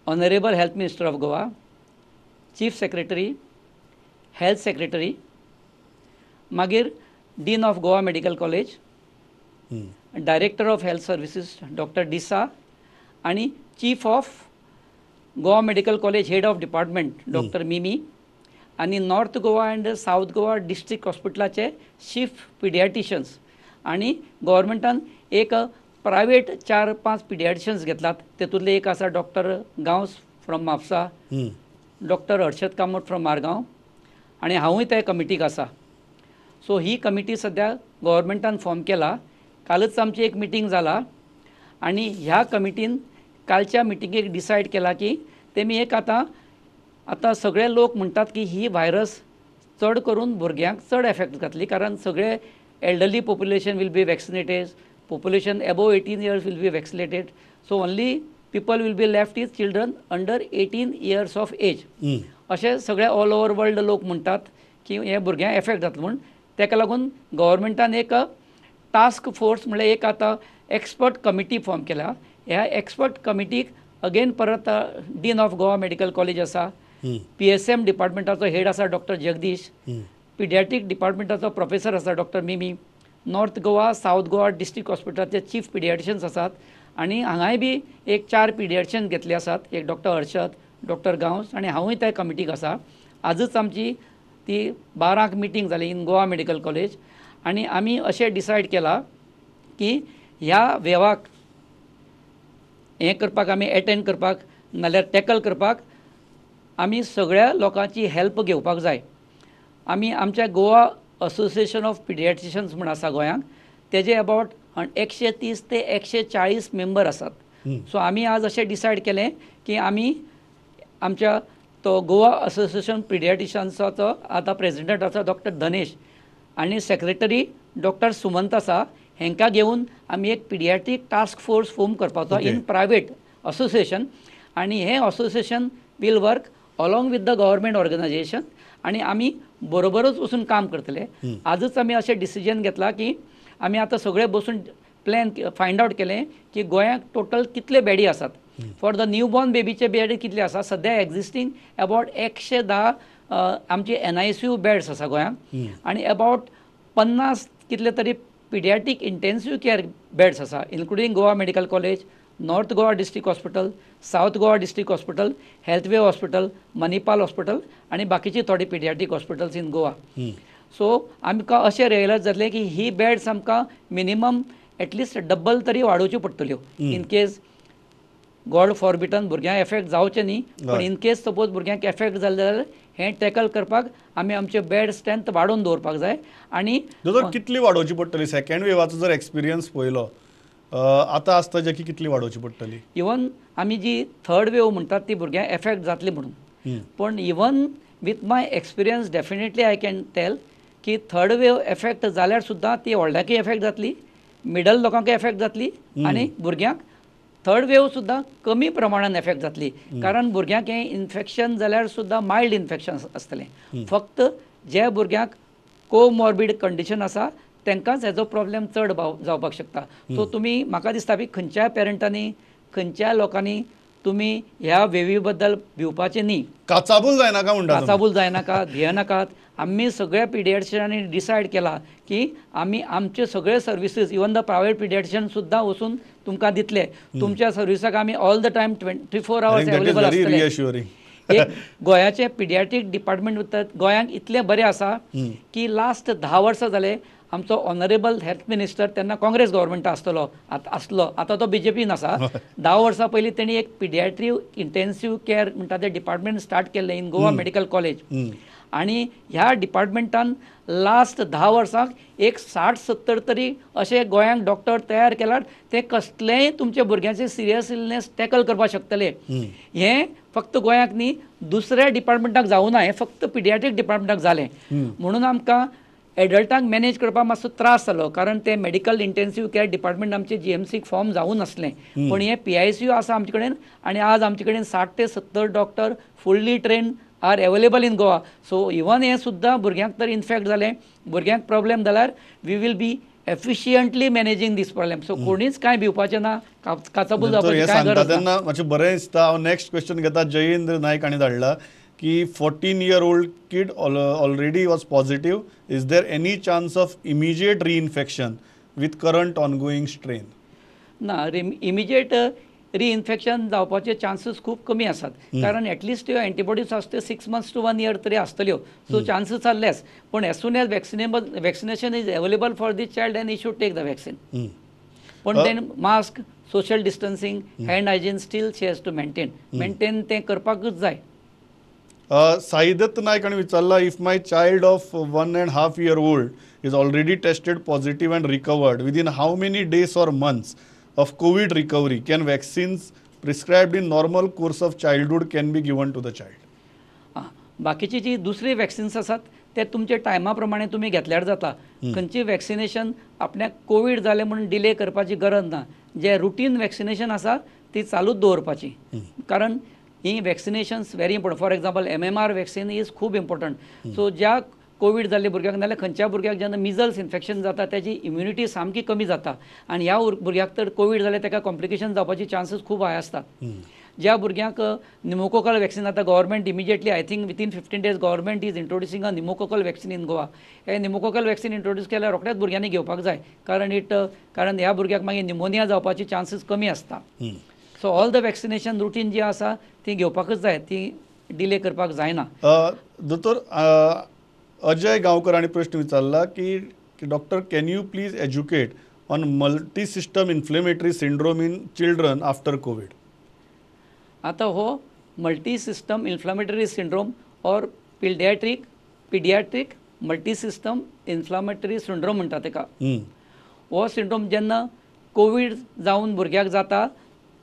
honourable health minister of Goa, chief secretary, health secretary, मागीर dean of Goa medical college, director of health services doctor D'Sa आनी chief of Goa medical college head of department doctor Mimi आनी north Goa and south Goa district हॉस्पिटलाचे chief पिडियाट्रिशियन्स. आनी गव्हर्मेंटान एक private 4-5 पिडियाट्रिशियन्स घेतलात. तेतूंतले एक आसा doctor Gawas from Mapusa, doctor Harshad Kamat from Margao आनी हांवूय त्या कमिटीक आसा. सो ही कमिटी सद्या गव्हर्मेंटान फॉर्म केला. कालच आमची एक मिटींग जाला आनी ह्या कमिटीन कालच्या मिटिंगेक डिसायड केला की तेमी एक आतां आतां सगळे लोक म्हणटात की ही व्हायरस चड करून भुरग्यांक चड एफेक्ट जातली, कारण सगळे elderly population will be vaccinated, population above 18 years will be vaccinated, so only people will be left is children under 18 years of age. अशें सगळे ऑल ओवर वर्ल्ड लोक म्हणटात की हे भुरग्यांक एफेक्ट जातलो म्हूण. ताका लागून गव्हर्मेंटान एक टास्क फोर्स म्हणल्यार एक आतां एक्सपर्ट कमिटी फॉर्म केल्या. ह्या एक्सपर्ट कमिटीक अगेन परत dean of Goa medical college आसा, PSM डिपार्टमेंटाचो हेड आसा डॉक्टर जगदीश, पिडियाट्रीक डिपार्टमेंटाचो प्रोफेसर आसा doctor Mimi, north Goa south Goa district हॉस्पिटलाचे chief पिडियाट्रिशियन्स आसात आनी हांगाय बी एक 4 पिडियाट्रिशियन घेतले आसात, एक डॉक्टर हर्षद, डॉक्टर गांवस आनी हांवूय त्या कमिटीक आसा. आजच आमची ती 12 मिटींग जाली इन गोवा मेडिकल कॉलेज आनी आमी अशें डिसायड केलां की ह्या वेवाक हें करपाक आमी एटेंड करपाक नाल्यार टॅकल करपाक आमी सगळ्या लोकांची हेल्प घेवपाक जाय. आमी आमच्या गोवा असोसिएशन ऑफ पिडियाट्रिशियन्स म्हूण आसा गोंयांत, तेजे अबावट 130 ते 140 मेंबर आसात. सो आमी आज अशें डिसायड केलें की आमी आमच्या तो गोवा असोसिएशन पिडियाट्रिशियन्साचो आतां प्रेजिडंट आसा डॉक्टर धनेश आनी सेक्रेटरी डॉक्टर सुमंत आसा, हेंकां घेवन आमी एक पिडियाट्रीक टास्क फोर्स फॉर्म करपाचो इन प्रायवेट असोसिएशन आनी हें association will work along with the government organisation आनी आमी बरोबरच वचून काम करतले. आजच आमी अशें डिसिजन घेतलां की आमी आतां सगळे बसून प्लॅन फायंड आवट केलें की गोंयांत टोटल कितले बेडी आसात फॉर the new बॉर्न बेबीचे बेडी कितले आसा. सद्या एग्जिस्टींग अबावट 110 आमचे NICU beds आसा गोंयांत आनी अबावट 50 कितले तरी पिडियाट्रीक इंटेन्सीव केअर बेड्स आसा, including Goa medical college, north Goa district hospital, south Goa district hospital, Healthway hospital, Manipal hospital आनी बाकीची थोडी paediatric hospitals in Goa. So आमकां अशें रियलायज जातलें की ही बेड्स आमकां मिनिमम एटलिस्ट डब्बल तरी वाडोवच्यो पडटल्यो इन केस गॉड फॉरबिटन भुरग्यांक एफेक्ट जावचें न्ही, पण इन केस सपोज भुरग्यांक एफेक्ट जालें जाल्यार हें टॅकल करपाक आमी आमचे बेड स्ट्रेंथ वाडोवन दवरपाक जाय. आनी दोतोर कितली वाडोवची पडटली सेकंड वेवाचो जर एक्सपिरियन्स पळयलो आतां आसता जे की कितली वाडोवची पडटली? इवन आमी जी थर्ड वेव म्हणटात ती भुरग्यांक एफेक्ट जातली म्हणून, पण even with my experience definitely I can tell की थर्ड वेव एफेक्ट जाल्यार सुद्दां ती व्हडल्यांकय एफेक्ट जातली, मिडल लोकांकय एफेक्ट जातली आनी भुरग्यांक थर्ड वेव सुद्दां कमी प्रमाणान एफेक्ट जातली. कारण भुरग्यांक हें इन्फेक्शन जाल्यार सुद्दां मायल्ड इन्फेक्शन आसतलें. फक्त जे भुरग्यांक कोमॉर्बीड कंडिशन आसा तांकांच हेजो प्रॉब्लेम चड जावपाक शकता. सो तुमी म्हाका दिसता की खंयच्याय पेरंटांनी खंयच्याय लोकांनी तुमी ह्या वेवी बद्दल भिवपाचें न्ही, काचाबूल जायनाका म्हणटा, काचाबूल जायनाका, भियेनाकात. आमी सगळ्या पिडियाट्रिशियनांनी डिसायड केला की आमी आमचे सगळे services even the private paediatrician सुद्दां वचून तुमकां दितले. तुमच्या सर्विसाक आमी all the time 24 hours available आसतले. एक गोंयाचें पिडियाट्रीक डिपार्टमेंट गोंयांक इतलें बरें आसा की लास्ट 10 वर्सां जाले आमचो ऑनरेबल हेल्थ मिनिस्टर तेन्ना काँग्रेस गव्हर्मेंट आसतलो आसलो, आतां तो बीजेपीन आसा. 10 वर्सां पयलीं तेणी एक पिडियाट्री इंटेन्सीव केअर म्हणटा तें डिपार्टमेंट स्टार्ट केल्लें इन गोवा मेडिकल कॉलेज. आनी ह्या डिपार्टमेंटान लास्ट 10 वर्सांक एक 60-70 तरी अशे गोंयांक डॉक्टर तयार केल्यार ते कसलेंय तुमच्या भुरग्यांचे सिरियस इलनेस टॅकल करपाक शकतले. हें फक्त गोंयांक न्ही, दुसऱ्या डिपार्टमेंटाक जावना, हें फक्त पिडियाट्रीक डिपार्टमेंटाक जालें. म्हणून आमकां एडल्टांक मॅनेज करपाक मातसो त्रास जालो, कारण ते मेडिकल इंटेन्सीव केअर डिपार्टमेंट आमचे GMCक फॉर्म जावूं नासलें. पण हें PICU आसा आमचे कडेन आनी आज आमचे कडेन 60 ते 70 doctor fully train are available in Goa. So even हें सुद्दां भुरग्यांक तर इन्फेक्ट जालें, भुरग्यांक प्रॉब्लेम जाल्यार we will be efficiently managing this problem. So कोणीच कांय भिवपाचें ना, काचाबूल जावपाची कांय गरज ना. तेन्ना मातशें बरें दिसता. हांव नेक्स्ट क्वेश्चन घेता. जयेंद्र नायक हांणी धाडला की 14-year-old kid already was positive. Is there any chance of immediate reinfection with current ongoing strain? ना, इमिजिएट रिइन्फेक्शन जावपाचे चान्सीस खूब कमी आसात, कारण एटलिस्ट त्यो एंटीबॉडीज आसता त्यो 6 months to 1 year तरी आसतल्यो. So chances are less. पण as soon as vaccination is available for this child and he should take the vaccine. पण then mask, social distancing, hand hygiene still she has to maintain. Maintain तें करपाकूच जाय. साईदत्त नायक हांणी विचारला, if my child of 1.5 year old is already tested positive and recovered, within how many days or months of COVID recovery can vaccines prescribed in normal course of childhood can be given to the child? बाकीची जी दुसरी vaccines आसात ते तुमच्या टायमा प्रमाणे तुमी घेतल्यार जाता. खंयची वॅक्सिनेशन आपल्याक कोवीड जालें म्हणून डिले करपाची गरज ना. जे रुटीन वॅक्सिनेशन आसा ती चालूच दवरपाची, कारण ही vaccinations very important. For example MMR vaccine is खूब इम्पॉर्टंट. सो ज्या कोवीड जाल्ल्या भुरग्यांक नाल्यार खंयच्या भुरग्याक जेन्ना मिजल्स इन्फेक्शन जाता त्याची इम्युनिटी सामकी कमी जाता आनी ह्या भुरग्याक तर कोवीड जाल्यार ताका कॉम्प्लिकेशन जावपाची चान्सीस खूब हाय आसतात. ज्या भुरग्यांक न्युमोकोकल वॅक्सिन आतां government immediately I think within 15 days government is introducing a pneumococcal vaccine in Goa. हे न्युमोकोकल वॅक्सिन इंट्रोड्यूस केल्यार रोखडेच भुरग्यांनी घेवपाक जाय, कारण कारण ह्या भुरग्याक मागीर न्युमोनिया जावपाची चान्सीस कमी आसता. So all the vaccination routine जी आसा ती घेवपाकच जाय, ती डिले करपाक जायना. दोतोर अजय गांवकर हांणी प्रश्न विचारला की doctor can you please educate on multi system inflammatory syndrome in children after COVID? आतां हो multi system inflammatory syndrome or paediatric multi system inflammatory syndrome म्हणटा तेका. हो सिंड्रोम जेन्ना कोवीड जावन भुरग्याक जाता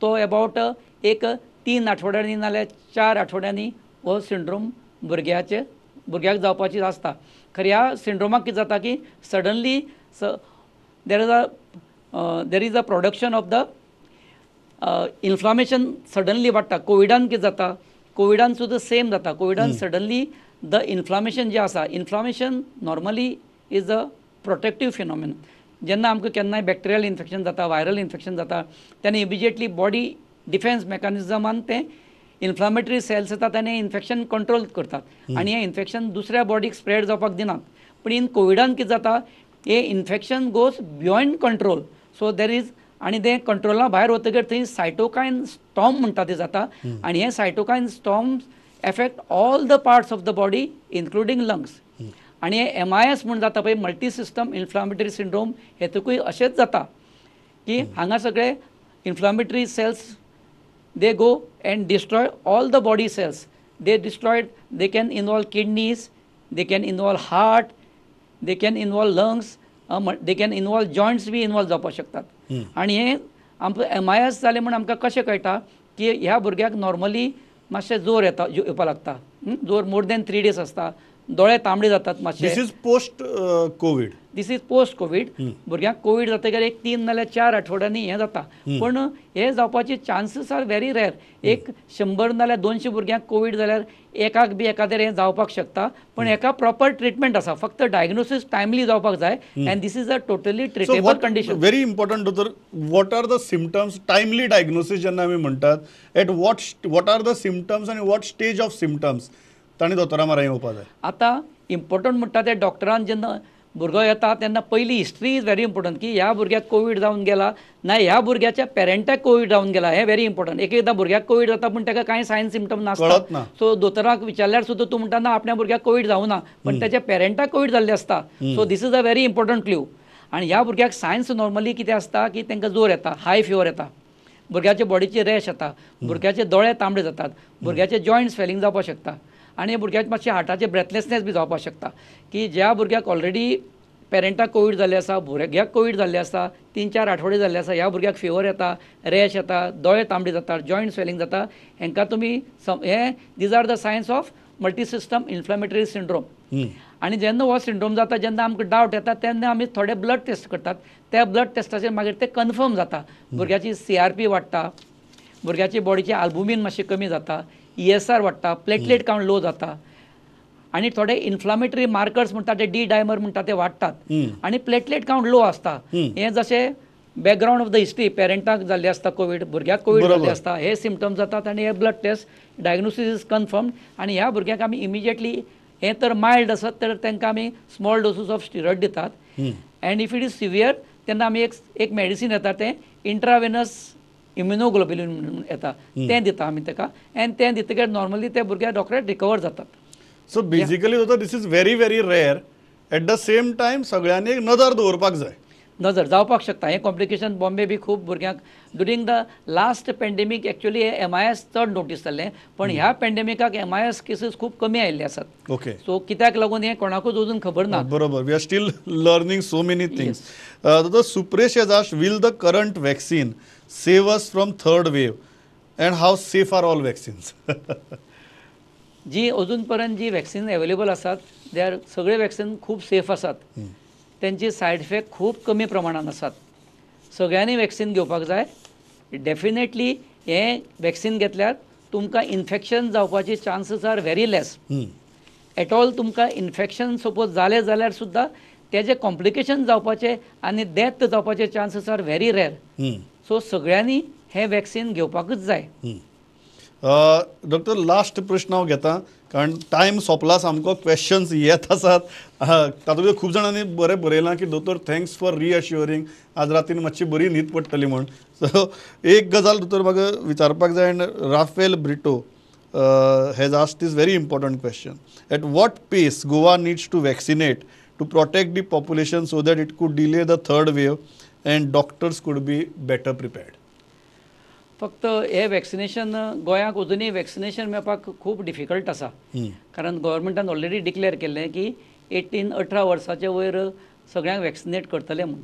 तो एबावट एक 3 आठवड्यांनी नाल्यार 4 आठवड्यांनी हो सिंड्रोम भुरग्याक जावपाची आसता. खरें ह्या सिंड्रोमाक कितें जाता की suddenly there is a production of the inflammation suddenly वाडटा. कोविडान कितें जाता, कोविडान सुद्दां सेम जाता. कोविडान सडनली the inflammation जें आसा, inflammation normally is a protective phenomenon. जेन्ना आमकां केन्नाय बॅक्टेरियल इन्फेक्शन जाता, व्हायरल इन्फेक्शन जाता, तेन्ना इमिजिएटली बॉडी डिफेन्स मेकॅनिजमान ते इन्फ्लामेटरी सेल्स येतात आनी इन्फेक्शन कंट्रोल करतात आनी हें इन्फेक्शन दुसऱ्या बॉडीक स्प्रेड जावपाक दिनात. पूण इन कोविडान कितें जाता, हे infection goes beyond control. So there is आनी तें कंट्रोला भायर वतकीर थंय सायटोकायन स्टॉर्म म्हणटा तें जाता आनी हे cytokine storms affect all the parts of the body including lungs. आनी हे MIS म्हूण जाता पळय, मल्टी सिस्टम इन्फ्लामेटरी सिंड्रोम, हेतुकूय अशेंच जाता की हांगा सगळे inflammatory cells they go and destroy all the body cells. They destroyed, they can involve kidneys, they can involve heart, they can involve lungs, they can involve joints be involve जावपाक शकतात. आनी हें आमकां MIS जालें म्हूण आमकां कशें कळटा की ह्या भुरग्याक नॉर्मली मातशें जोर येता, येवपाक लागता, जोर मोर दॅन 3 days आसता, दोळे तांबडे जातात मातशे. This is post COVID. This is post COVID. भुरग्यांक कोवीड जातकीर एक 3 नाल्यार 4 आठवड्यांनी हें जाता, पूण हें जावपाचे चान्सीस are very rare. एक 100 नाल्यार 200 भुरग्यांक कोवीड जाल्यार एकाक बी एकादेर हें जावपाक शकता, पण हेका प्रॉपर ट्रिटमेंट आसा, फक्त डायग्नोसीस टायमली जावपाक जाय. And this is a totally treatable condition. Very important दोतोर, what are the symptoms? Timely diagnosis जेन्ना आमी म्हणटात, at what are the symptoms आनी what stage of symptoms तांणी दोतोरा म्हऱ्यान येवपाक जाय? आतां इम्पॉर्टंट म्हणटा ते डॉक्टरान जेन्ना भुरगो येता तेन्ना पयली हिस्ट्री is very important की ह्या भुरग्याक कोवीड जावन गेला ना ह्या भुरग्याच्या पेरंटाक कोवीड जावन गेला, हें व्हेरी इम्पॉर्टंट. एक एकदां भुरग्याक कोवीड जाता पूण ताका कांय सायन सिमटम नासता, सो दोतोराक विचारल्यार सुद्दां तूं म्हणटा ना आपल्या भुरग्याक कोवीड जावना, पण ताच्या पेरंटाक कोवीड जाल्लें आसता. So this is a very important clue. आनी ह्या भुरग्याक सायन्स नॉर्मली कितें आसता की तांकां जोर येता, हाय फिवर येता, भुरग्याच्या बॉडीची रॅश येता, भुरग्याचे दोळे तांबडे जातात, भुरग्याचे जॉयंट स्वेलिंग जावपाक शकता आनी भुरग्याक मातशें हार्टाचें ब्रेथलेसनेस बी जावपाक शकता. की ज्या भुरग्याक ऑलरेडी पेरंटाक कोवीड जाल्लें आसा, भुरग्याक कोवीड जाल्लें आसा, 3-4 आठवडे जाल्ले आसा, ह्या भुरग्याक फिवर येता, रॅश येता, दोळे तांबडे जातात, जॉयंट स्वेलिंग जाता, हेंकां तुमी हे these are the signs of multi system inflammatory syndrome. आनी जेन्ना हो सिंड्रोम जाता, जेन्ना आमकां डावट येता तेन्ना आमी थोडे ब्लड टेस्ट करतात, त्या ब्लड टेस्टाचेर मागीर ते कन्फर्म जाता. भुरग्याची CRP वाडटा, भुरग्याची बॉडीची आल्बुमीन मातशी कमी जाता, ESR वाडटा, प्लेटलेट काउंट लो जाता आनी थोडे इन्फ्लामेटरी मार्कर्स म्हणटा ते डी डायमर म्हणटा ते वाडटात आनी प्लेटलेट काउंट लो आसता. हें जशें बॅकग्रावंड ऑफ the history, पेरंटाक जाल्लें आसता कोवीड, भुरग्याक कोवीड जाल्लें आसता, हे सिमटम्स जातात आनी हे blood test diagnosis is confirm. आनी ह्या भुरग्यांक आमी इमिजिएटली हें तर मायल्ड आसत तर तांकां आमी स्मॉल डोसीस ऑफ स्टिरॉयड दितात, and if it is severe तेन्ना आमी एक मेडिसीन येता तें इंट्रावेनस इम्युनोग्लोब्युलिन म्हणून येता, तें दिता आमी ताका, आनी तें दितकीर नॉर्मली ते भुरगे डॉक्टर रिकवर जातात. सो बेजिकली जाता this is very very rare, at the same time सगळ्यांनी एक नदर दवरपाक जाय. नजर जावपाक शकता हें कॉम्प्लिकेशन. बॉम्बे बी खूब भुरग्यांक during the last pandemic actually हे MIS चड नोटीस जाल्लें, पण ह्या पेंडेमिकाक MIS cases खूब कमी आयिल्ले आसात. ओके, सो कित्याक लागून हें कोणाकूच अजून खबर ना. बरोबर, we are still learning so many things. Doctor Supresh has asked, will the current vaccine save us from third wave and how safe are all vaccines? जी अजून पर्यंत जी वॅक्सिन अवेलेबल आसात they are सगळे वॅक्सिन खूब safe आसात, त्यांचे side effect खूब कमी प्रमाणान आसात. सगळ्यांनी वॅक्सिन घेवपाक जाय. डेफिनेटली हें वॅक्सिन घेतल्यार तुमकां इन्फेक्शन जावपाचे chances are very less at all. तुमकां इन्फेक्शन सपोज जालें जाल्यार सुद्दां तेजे कॉम्प्लिकेशन जावपाचे आनी डेथ जावपाचे chances are very rare. So सगळ्यांनी हें वॅक्सिन घेवपाकूच जाय. डॉक्टर, लास्ट प्रश्न हांव घेता कारण टायम सोंपला सामको, क्वेश्चन्स येत आसात. तातूंत खूब जाणांनी बरें बरयलां की दोतोर thanks for रिअश्युअरींग, आज रातीन मातशी बरी न्हीद पडटली म्हूण. सो एक गजाल दोतोर म्हाका विचारपाक जाय, and Rafael Brito has asked this very important question, at what pace Goa needs to vaccinate to protect the population so that it could delay the third wave and doctors could be better prepared? फक्त हे vaccination गोंयाक अजुनूय vaccination मेळपाक खूब difficult आसा, कारण गव्हर्मेंटान already declare केल्लें की 18 वर्साचे वयर सगळ्यांक वॅक्सिनेट करतले म्हूण,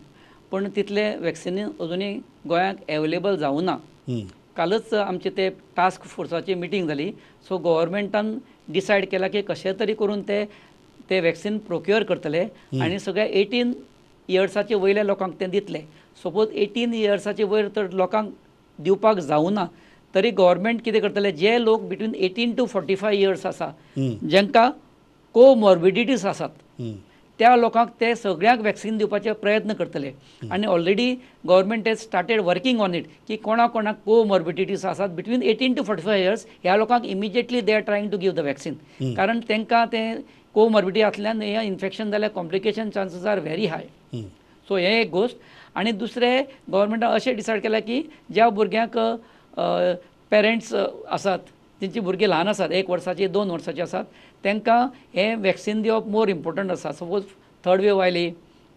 पूण तितले वॅक्सिन अजुनूय गोंयाक एवेलेबल जावना. कालच आमचे ते टास्क फोर्साची मिटींग जाली, सो गव्हर्मेंटान डिसायड केला की कशें तरी करून ते वॅक्सिन प्रोक्युअर करतले आनी सगळ्या 18 इयर्साचे वयल्या लोकांक ते दितले. सपोज 18 इयर्साचे वयर तर लोकांक दिवपाक जावना तरी गव्हर्मेंट कितें करतले, जे लोक बिटवीन 18 to 45 years आसा, जांकां कोमॉर्बिडिटीज आसात त्या लोकांक ते सगळ्यांक वॅक्सिन दिवपाचे प्रयत्न करतले. आनी already government has started working on it की कोणा कोणाक कोमॉर्बिडिटीज आसात between 18 to 45 years ह्या लोकांक immediately they are trying to give the vaccine, कारण तांकां तें कोमॉर्बिडिटी आसल्यान हें इन्फेक्शन जाल्यार complication chances are very high. So हें एक गोश्ट. आनी दुसरें गव्हर्मेंटान अशें डिसायड केलां की ज्या भुरग्यांक पेरंट्स आसात तेंची भुरगीं ल्हान आसात, 1 वर्साची 2 वर्साची आसात, तांकां हें वॅक्सिन दिवप मोर इम्पोर्टंट आसा. सपोज थर्ड वेव आयली,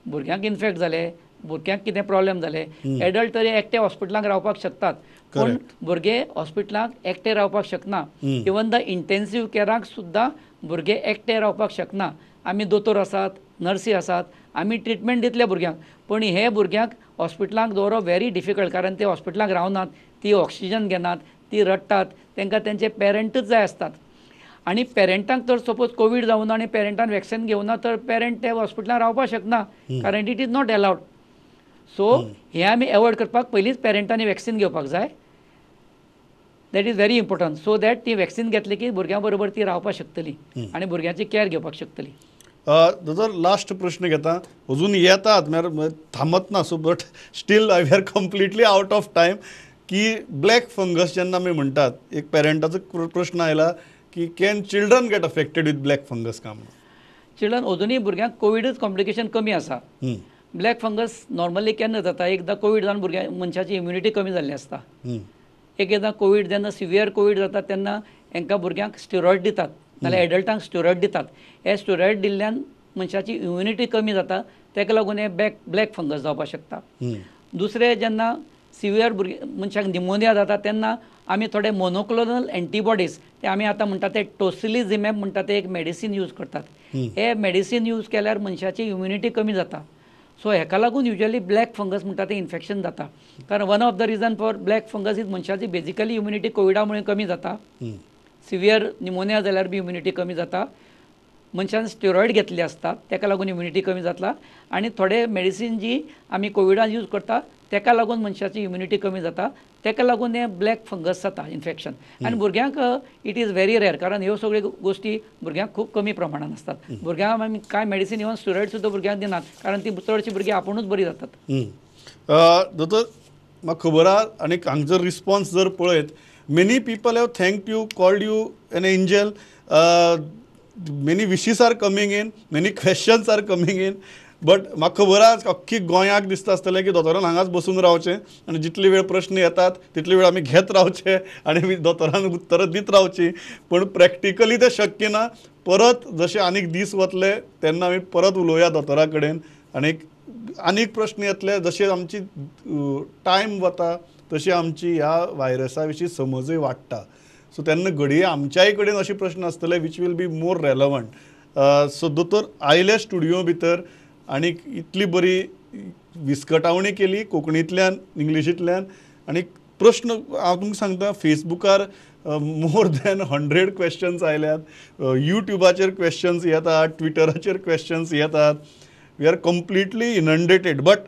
भुरग्यांक इन्फेक्ट जाले, भुरग्यांक कितें प्रॉब्लेम जाले, एडल्ट तरी एकटे हॉस्पिटलांक रावपाक शकतात, पूण भुरगे हॉस्पिटलांक एकटे रावपाक शकना. इवन the intensive कॅराक सुद्दां भुरगे एकटे रावपाक शकना. आमी दोतोर आसात, नर्सी आसात, आमी ट्रिटमेंट दितले भुरग्यांक, पूण हे भुरग्यांक हॉस्पिटलांक दवरप व्हेरी डिफिकल्ट, कारण ते हॉस्पिटलांक रावनात, ती ऑक्सिजन घेनात, ती रडटात, तांकां तेंचे पेरंटूच जाय आसतात. आनी पेरंटांक तर सपोज कोवीड जावना आनी पेरंटान वॅक्सिन घेवना तर पेरंट ते हॉस्पिटलांत रावपाक शकना, कारण it is not allowed. So हें आमी एवॉयड करपाक पयलींच पेरंटांनी वॅक्सिन घेवपाक जाय. That is very important, so that ती वॅक्सिन घेतली की भुरग्यां बरोबर ती रावपाक शकतली आनी भुरग्यांची कॅर घेवपाक शकतली. दोतोर लास्ट प्रश्न घेता, अजून येतात म्हळ्यार थांबत ना, so but still I are completely out of time. की ब्लॅक फंगस जेन्ना आमी म्हणटात, एक पेरंटाचो प्रश्न आयला की can children get affected with black fungus काय म्हणून. चिल्ड्रन अजुनूय भुरग्यांक कोविडूच कॉम्प्लिकेशन कमी आसा. ब्लॅक फंगस नॉर्मली केन्ना जाता, एकदां कोवीड जावन भुरग्यां मनशाची इम्युनिटी कमी जाल्ली आसता. एक एकदां कोवीड जेन्ना सिवियर कोवीड जाता तेन्ना हांकां भुरग्यांक स्टिरॉयड दितात, नाल्यार एडल्टांक स्टिरॉयड दितात. हे स्टिरॉयड दिल्ल्यान मनशाची इम्युनिटी कमी जाता, ताका लागून हे ब्लॅक फंगस जावपाक शकता. दुसरें, जेन्ना सिवियर भुरगे मनशाक निमोनिया जाता तेन्ना आमी थोडे मोनोक्लोनल एंटीबॉडीज, ते आमी आतां म्हणटा ते टोसिलिझिमॅब म्हणटा ते एक मेडिसीन यूज करतात. हे मेडिसीन यूज केल्यार मनशाची इम्युनिटी कमी जाता. सो हेका लागून युजली ब्लॅक फंगस म्हणटा ते इन्फेक्शन जाता, कारण one of the reason for black fungus is मनशाची बेजिकली इम्युनिटी कोविडा मुळे कमी जाता. सिवियर निमोनिया जाल्यार बी इम्युनिटी कमी जाता, मनशान स्टिरॉयड घेतले आसता ताका लागून इम्युनिटी कमी जातला, आनी थोडे मेडिसीन जी आमी कोविडान यूज करता ताका लागून मनशाची इम्युनिटी कमी जाता, ताका लागून हें ब्लॅक फंगस जाता इन्फेक्शन. आनी भुरग्यांक it is very rare, कारण ह्यो सगळ्यो गोश्टी भुरग्यांक खूब कमी प्रमाणान आसतात. भुरग्यांक आमी कांय मेडिसीन इवन स्टिरॉयड सुद्दां भुरग्यांक दिनात, कारण ती चडशीं भुरगीं आपुणूच बरीं जातात. दोतोर म्हाका खबर आहा आनी हांगचो रिस्पॉन्स जर पळयत, many people have thanked you, called you an angel, many wishes are coming in, many questions are coming in, but म्हाका खबर आहा अख्खी गोंयाक दिसता आसतलें की दोतोरान हांगाच बसून रावचें आनी जितली वेळ प्रश्न येतात तितली वेळ आमी घेत रावचे आनी दोतोरान उत्तरां दीत रावचीं, पूण प्रॅक्टिकली तें शक्य ना. परत जशें आनीक दीस वतले तेन्ना आमी परत उलोवया दोतोरा कडेन आनीक आनीक प्रश्न येतले. जशें आमची टायम वता तशी आमची ह्या व्हायरसा विशीं समजूय वाडटा, सो तेन्ना घडये आमच्याय कडेन अशे प्रश्न आसतले which will be more relevant. So दोतोर आयले स्टुडियो भितर आनी इतली बरी विस्कटावणी केली कोंकणींतल्यान इंग्लिशींतल्यान, आनी प्रश्न हांव तुमकां सांगता फेसबुकार मोर दॅन 100 क्वेश्चन्स आयल्यात, युट्युबाचेर क्वेश्चन्स येतात, ट्विटराचेर क्वेश्चन्स येतात. We are completely inundated, but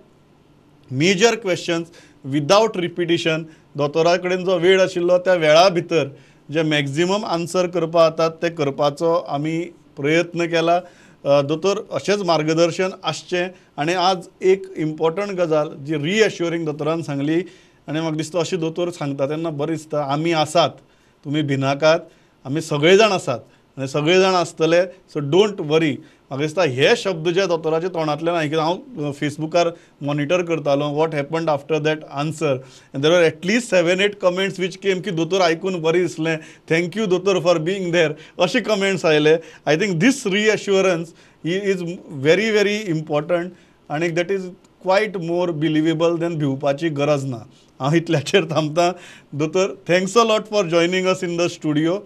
major questions without repetition. दोतोरा कडेन जो वेळ आशिल्लो त्या वेळा भितर जे मॅक्झिमम आन्सर करपा जातात ते करपाचो आमी प्रयत्न केला. दोतोर अशेंच मार्गदर्शन आसचें. आनी आज एक इम्पॉर्टंट गजाल जी रिएश्युरिंग दोतोरान सांगली आनी म्हाका दिसता अशें दोतोर सांगता तेन्ना बरें दिसता, आमी आसात, तुमी भिनाकात, आमी सगळे जाण आसात आनी सगळे जाण आसतले, सो don't वरी. म्हाका दिसता हे शब्द जे दोतोराच्या तोंडांतल्यान आयकले, हांव फेसबुकार मॉनिटर करतालो what happened after that answer, and there are at least 7-8 comments which came की दोतोर आयकून बरें दिसलें, thank you दोतोर फॉर बीइंग there, अशे कमेंट्स आयले. I think this reassurance is very very important आनी that is quite more believable than भिवपाची गरज ना. हांव इतल्याचेर थांबता. दोतोर thanks a lot for joining us in the studio.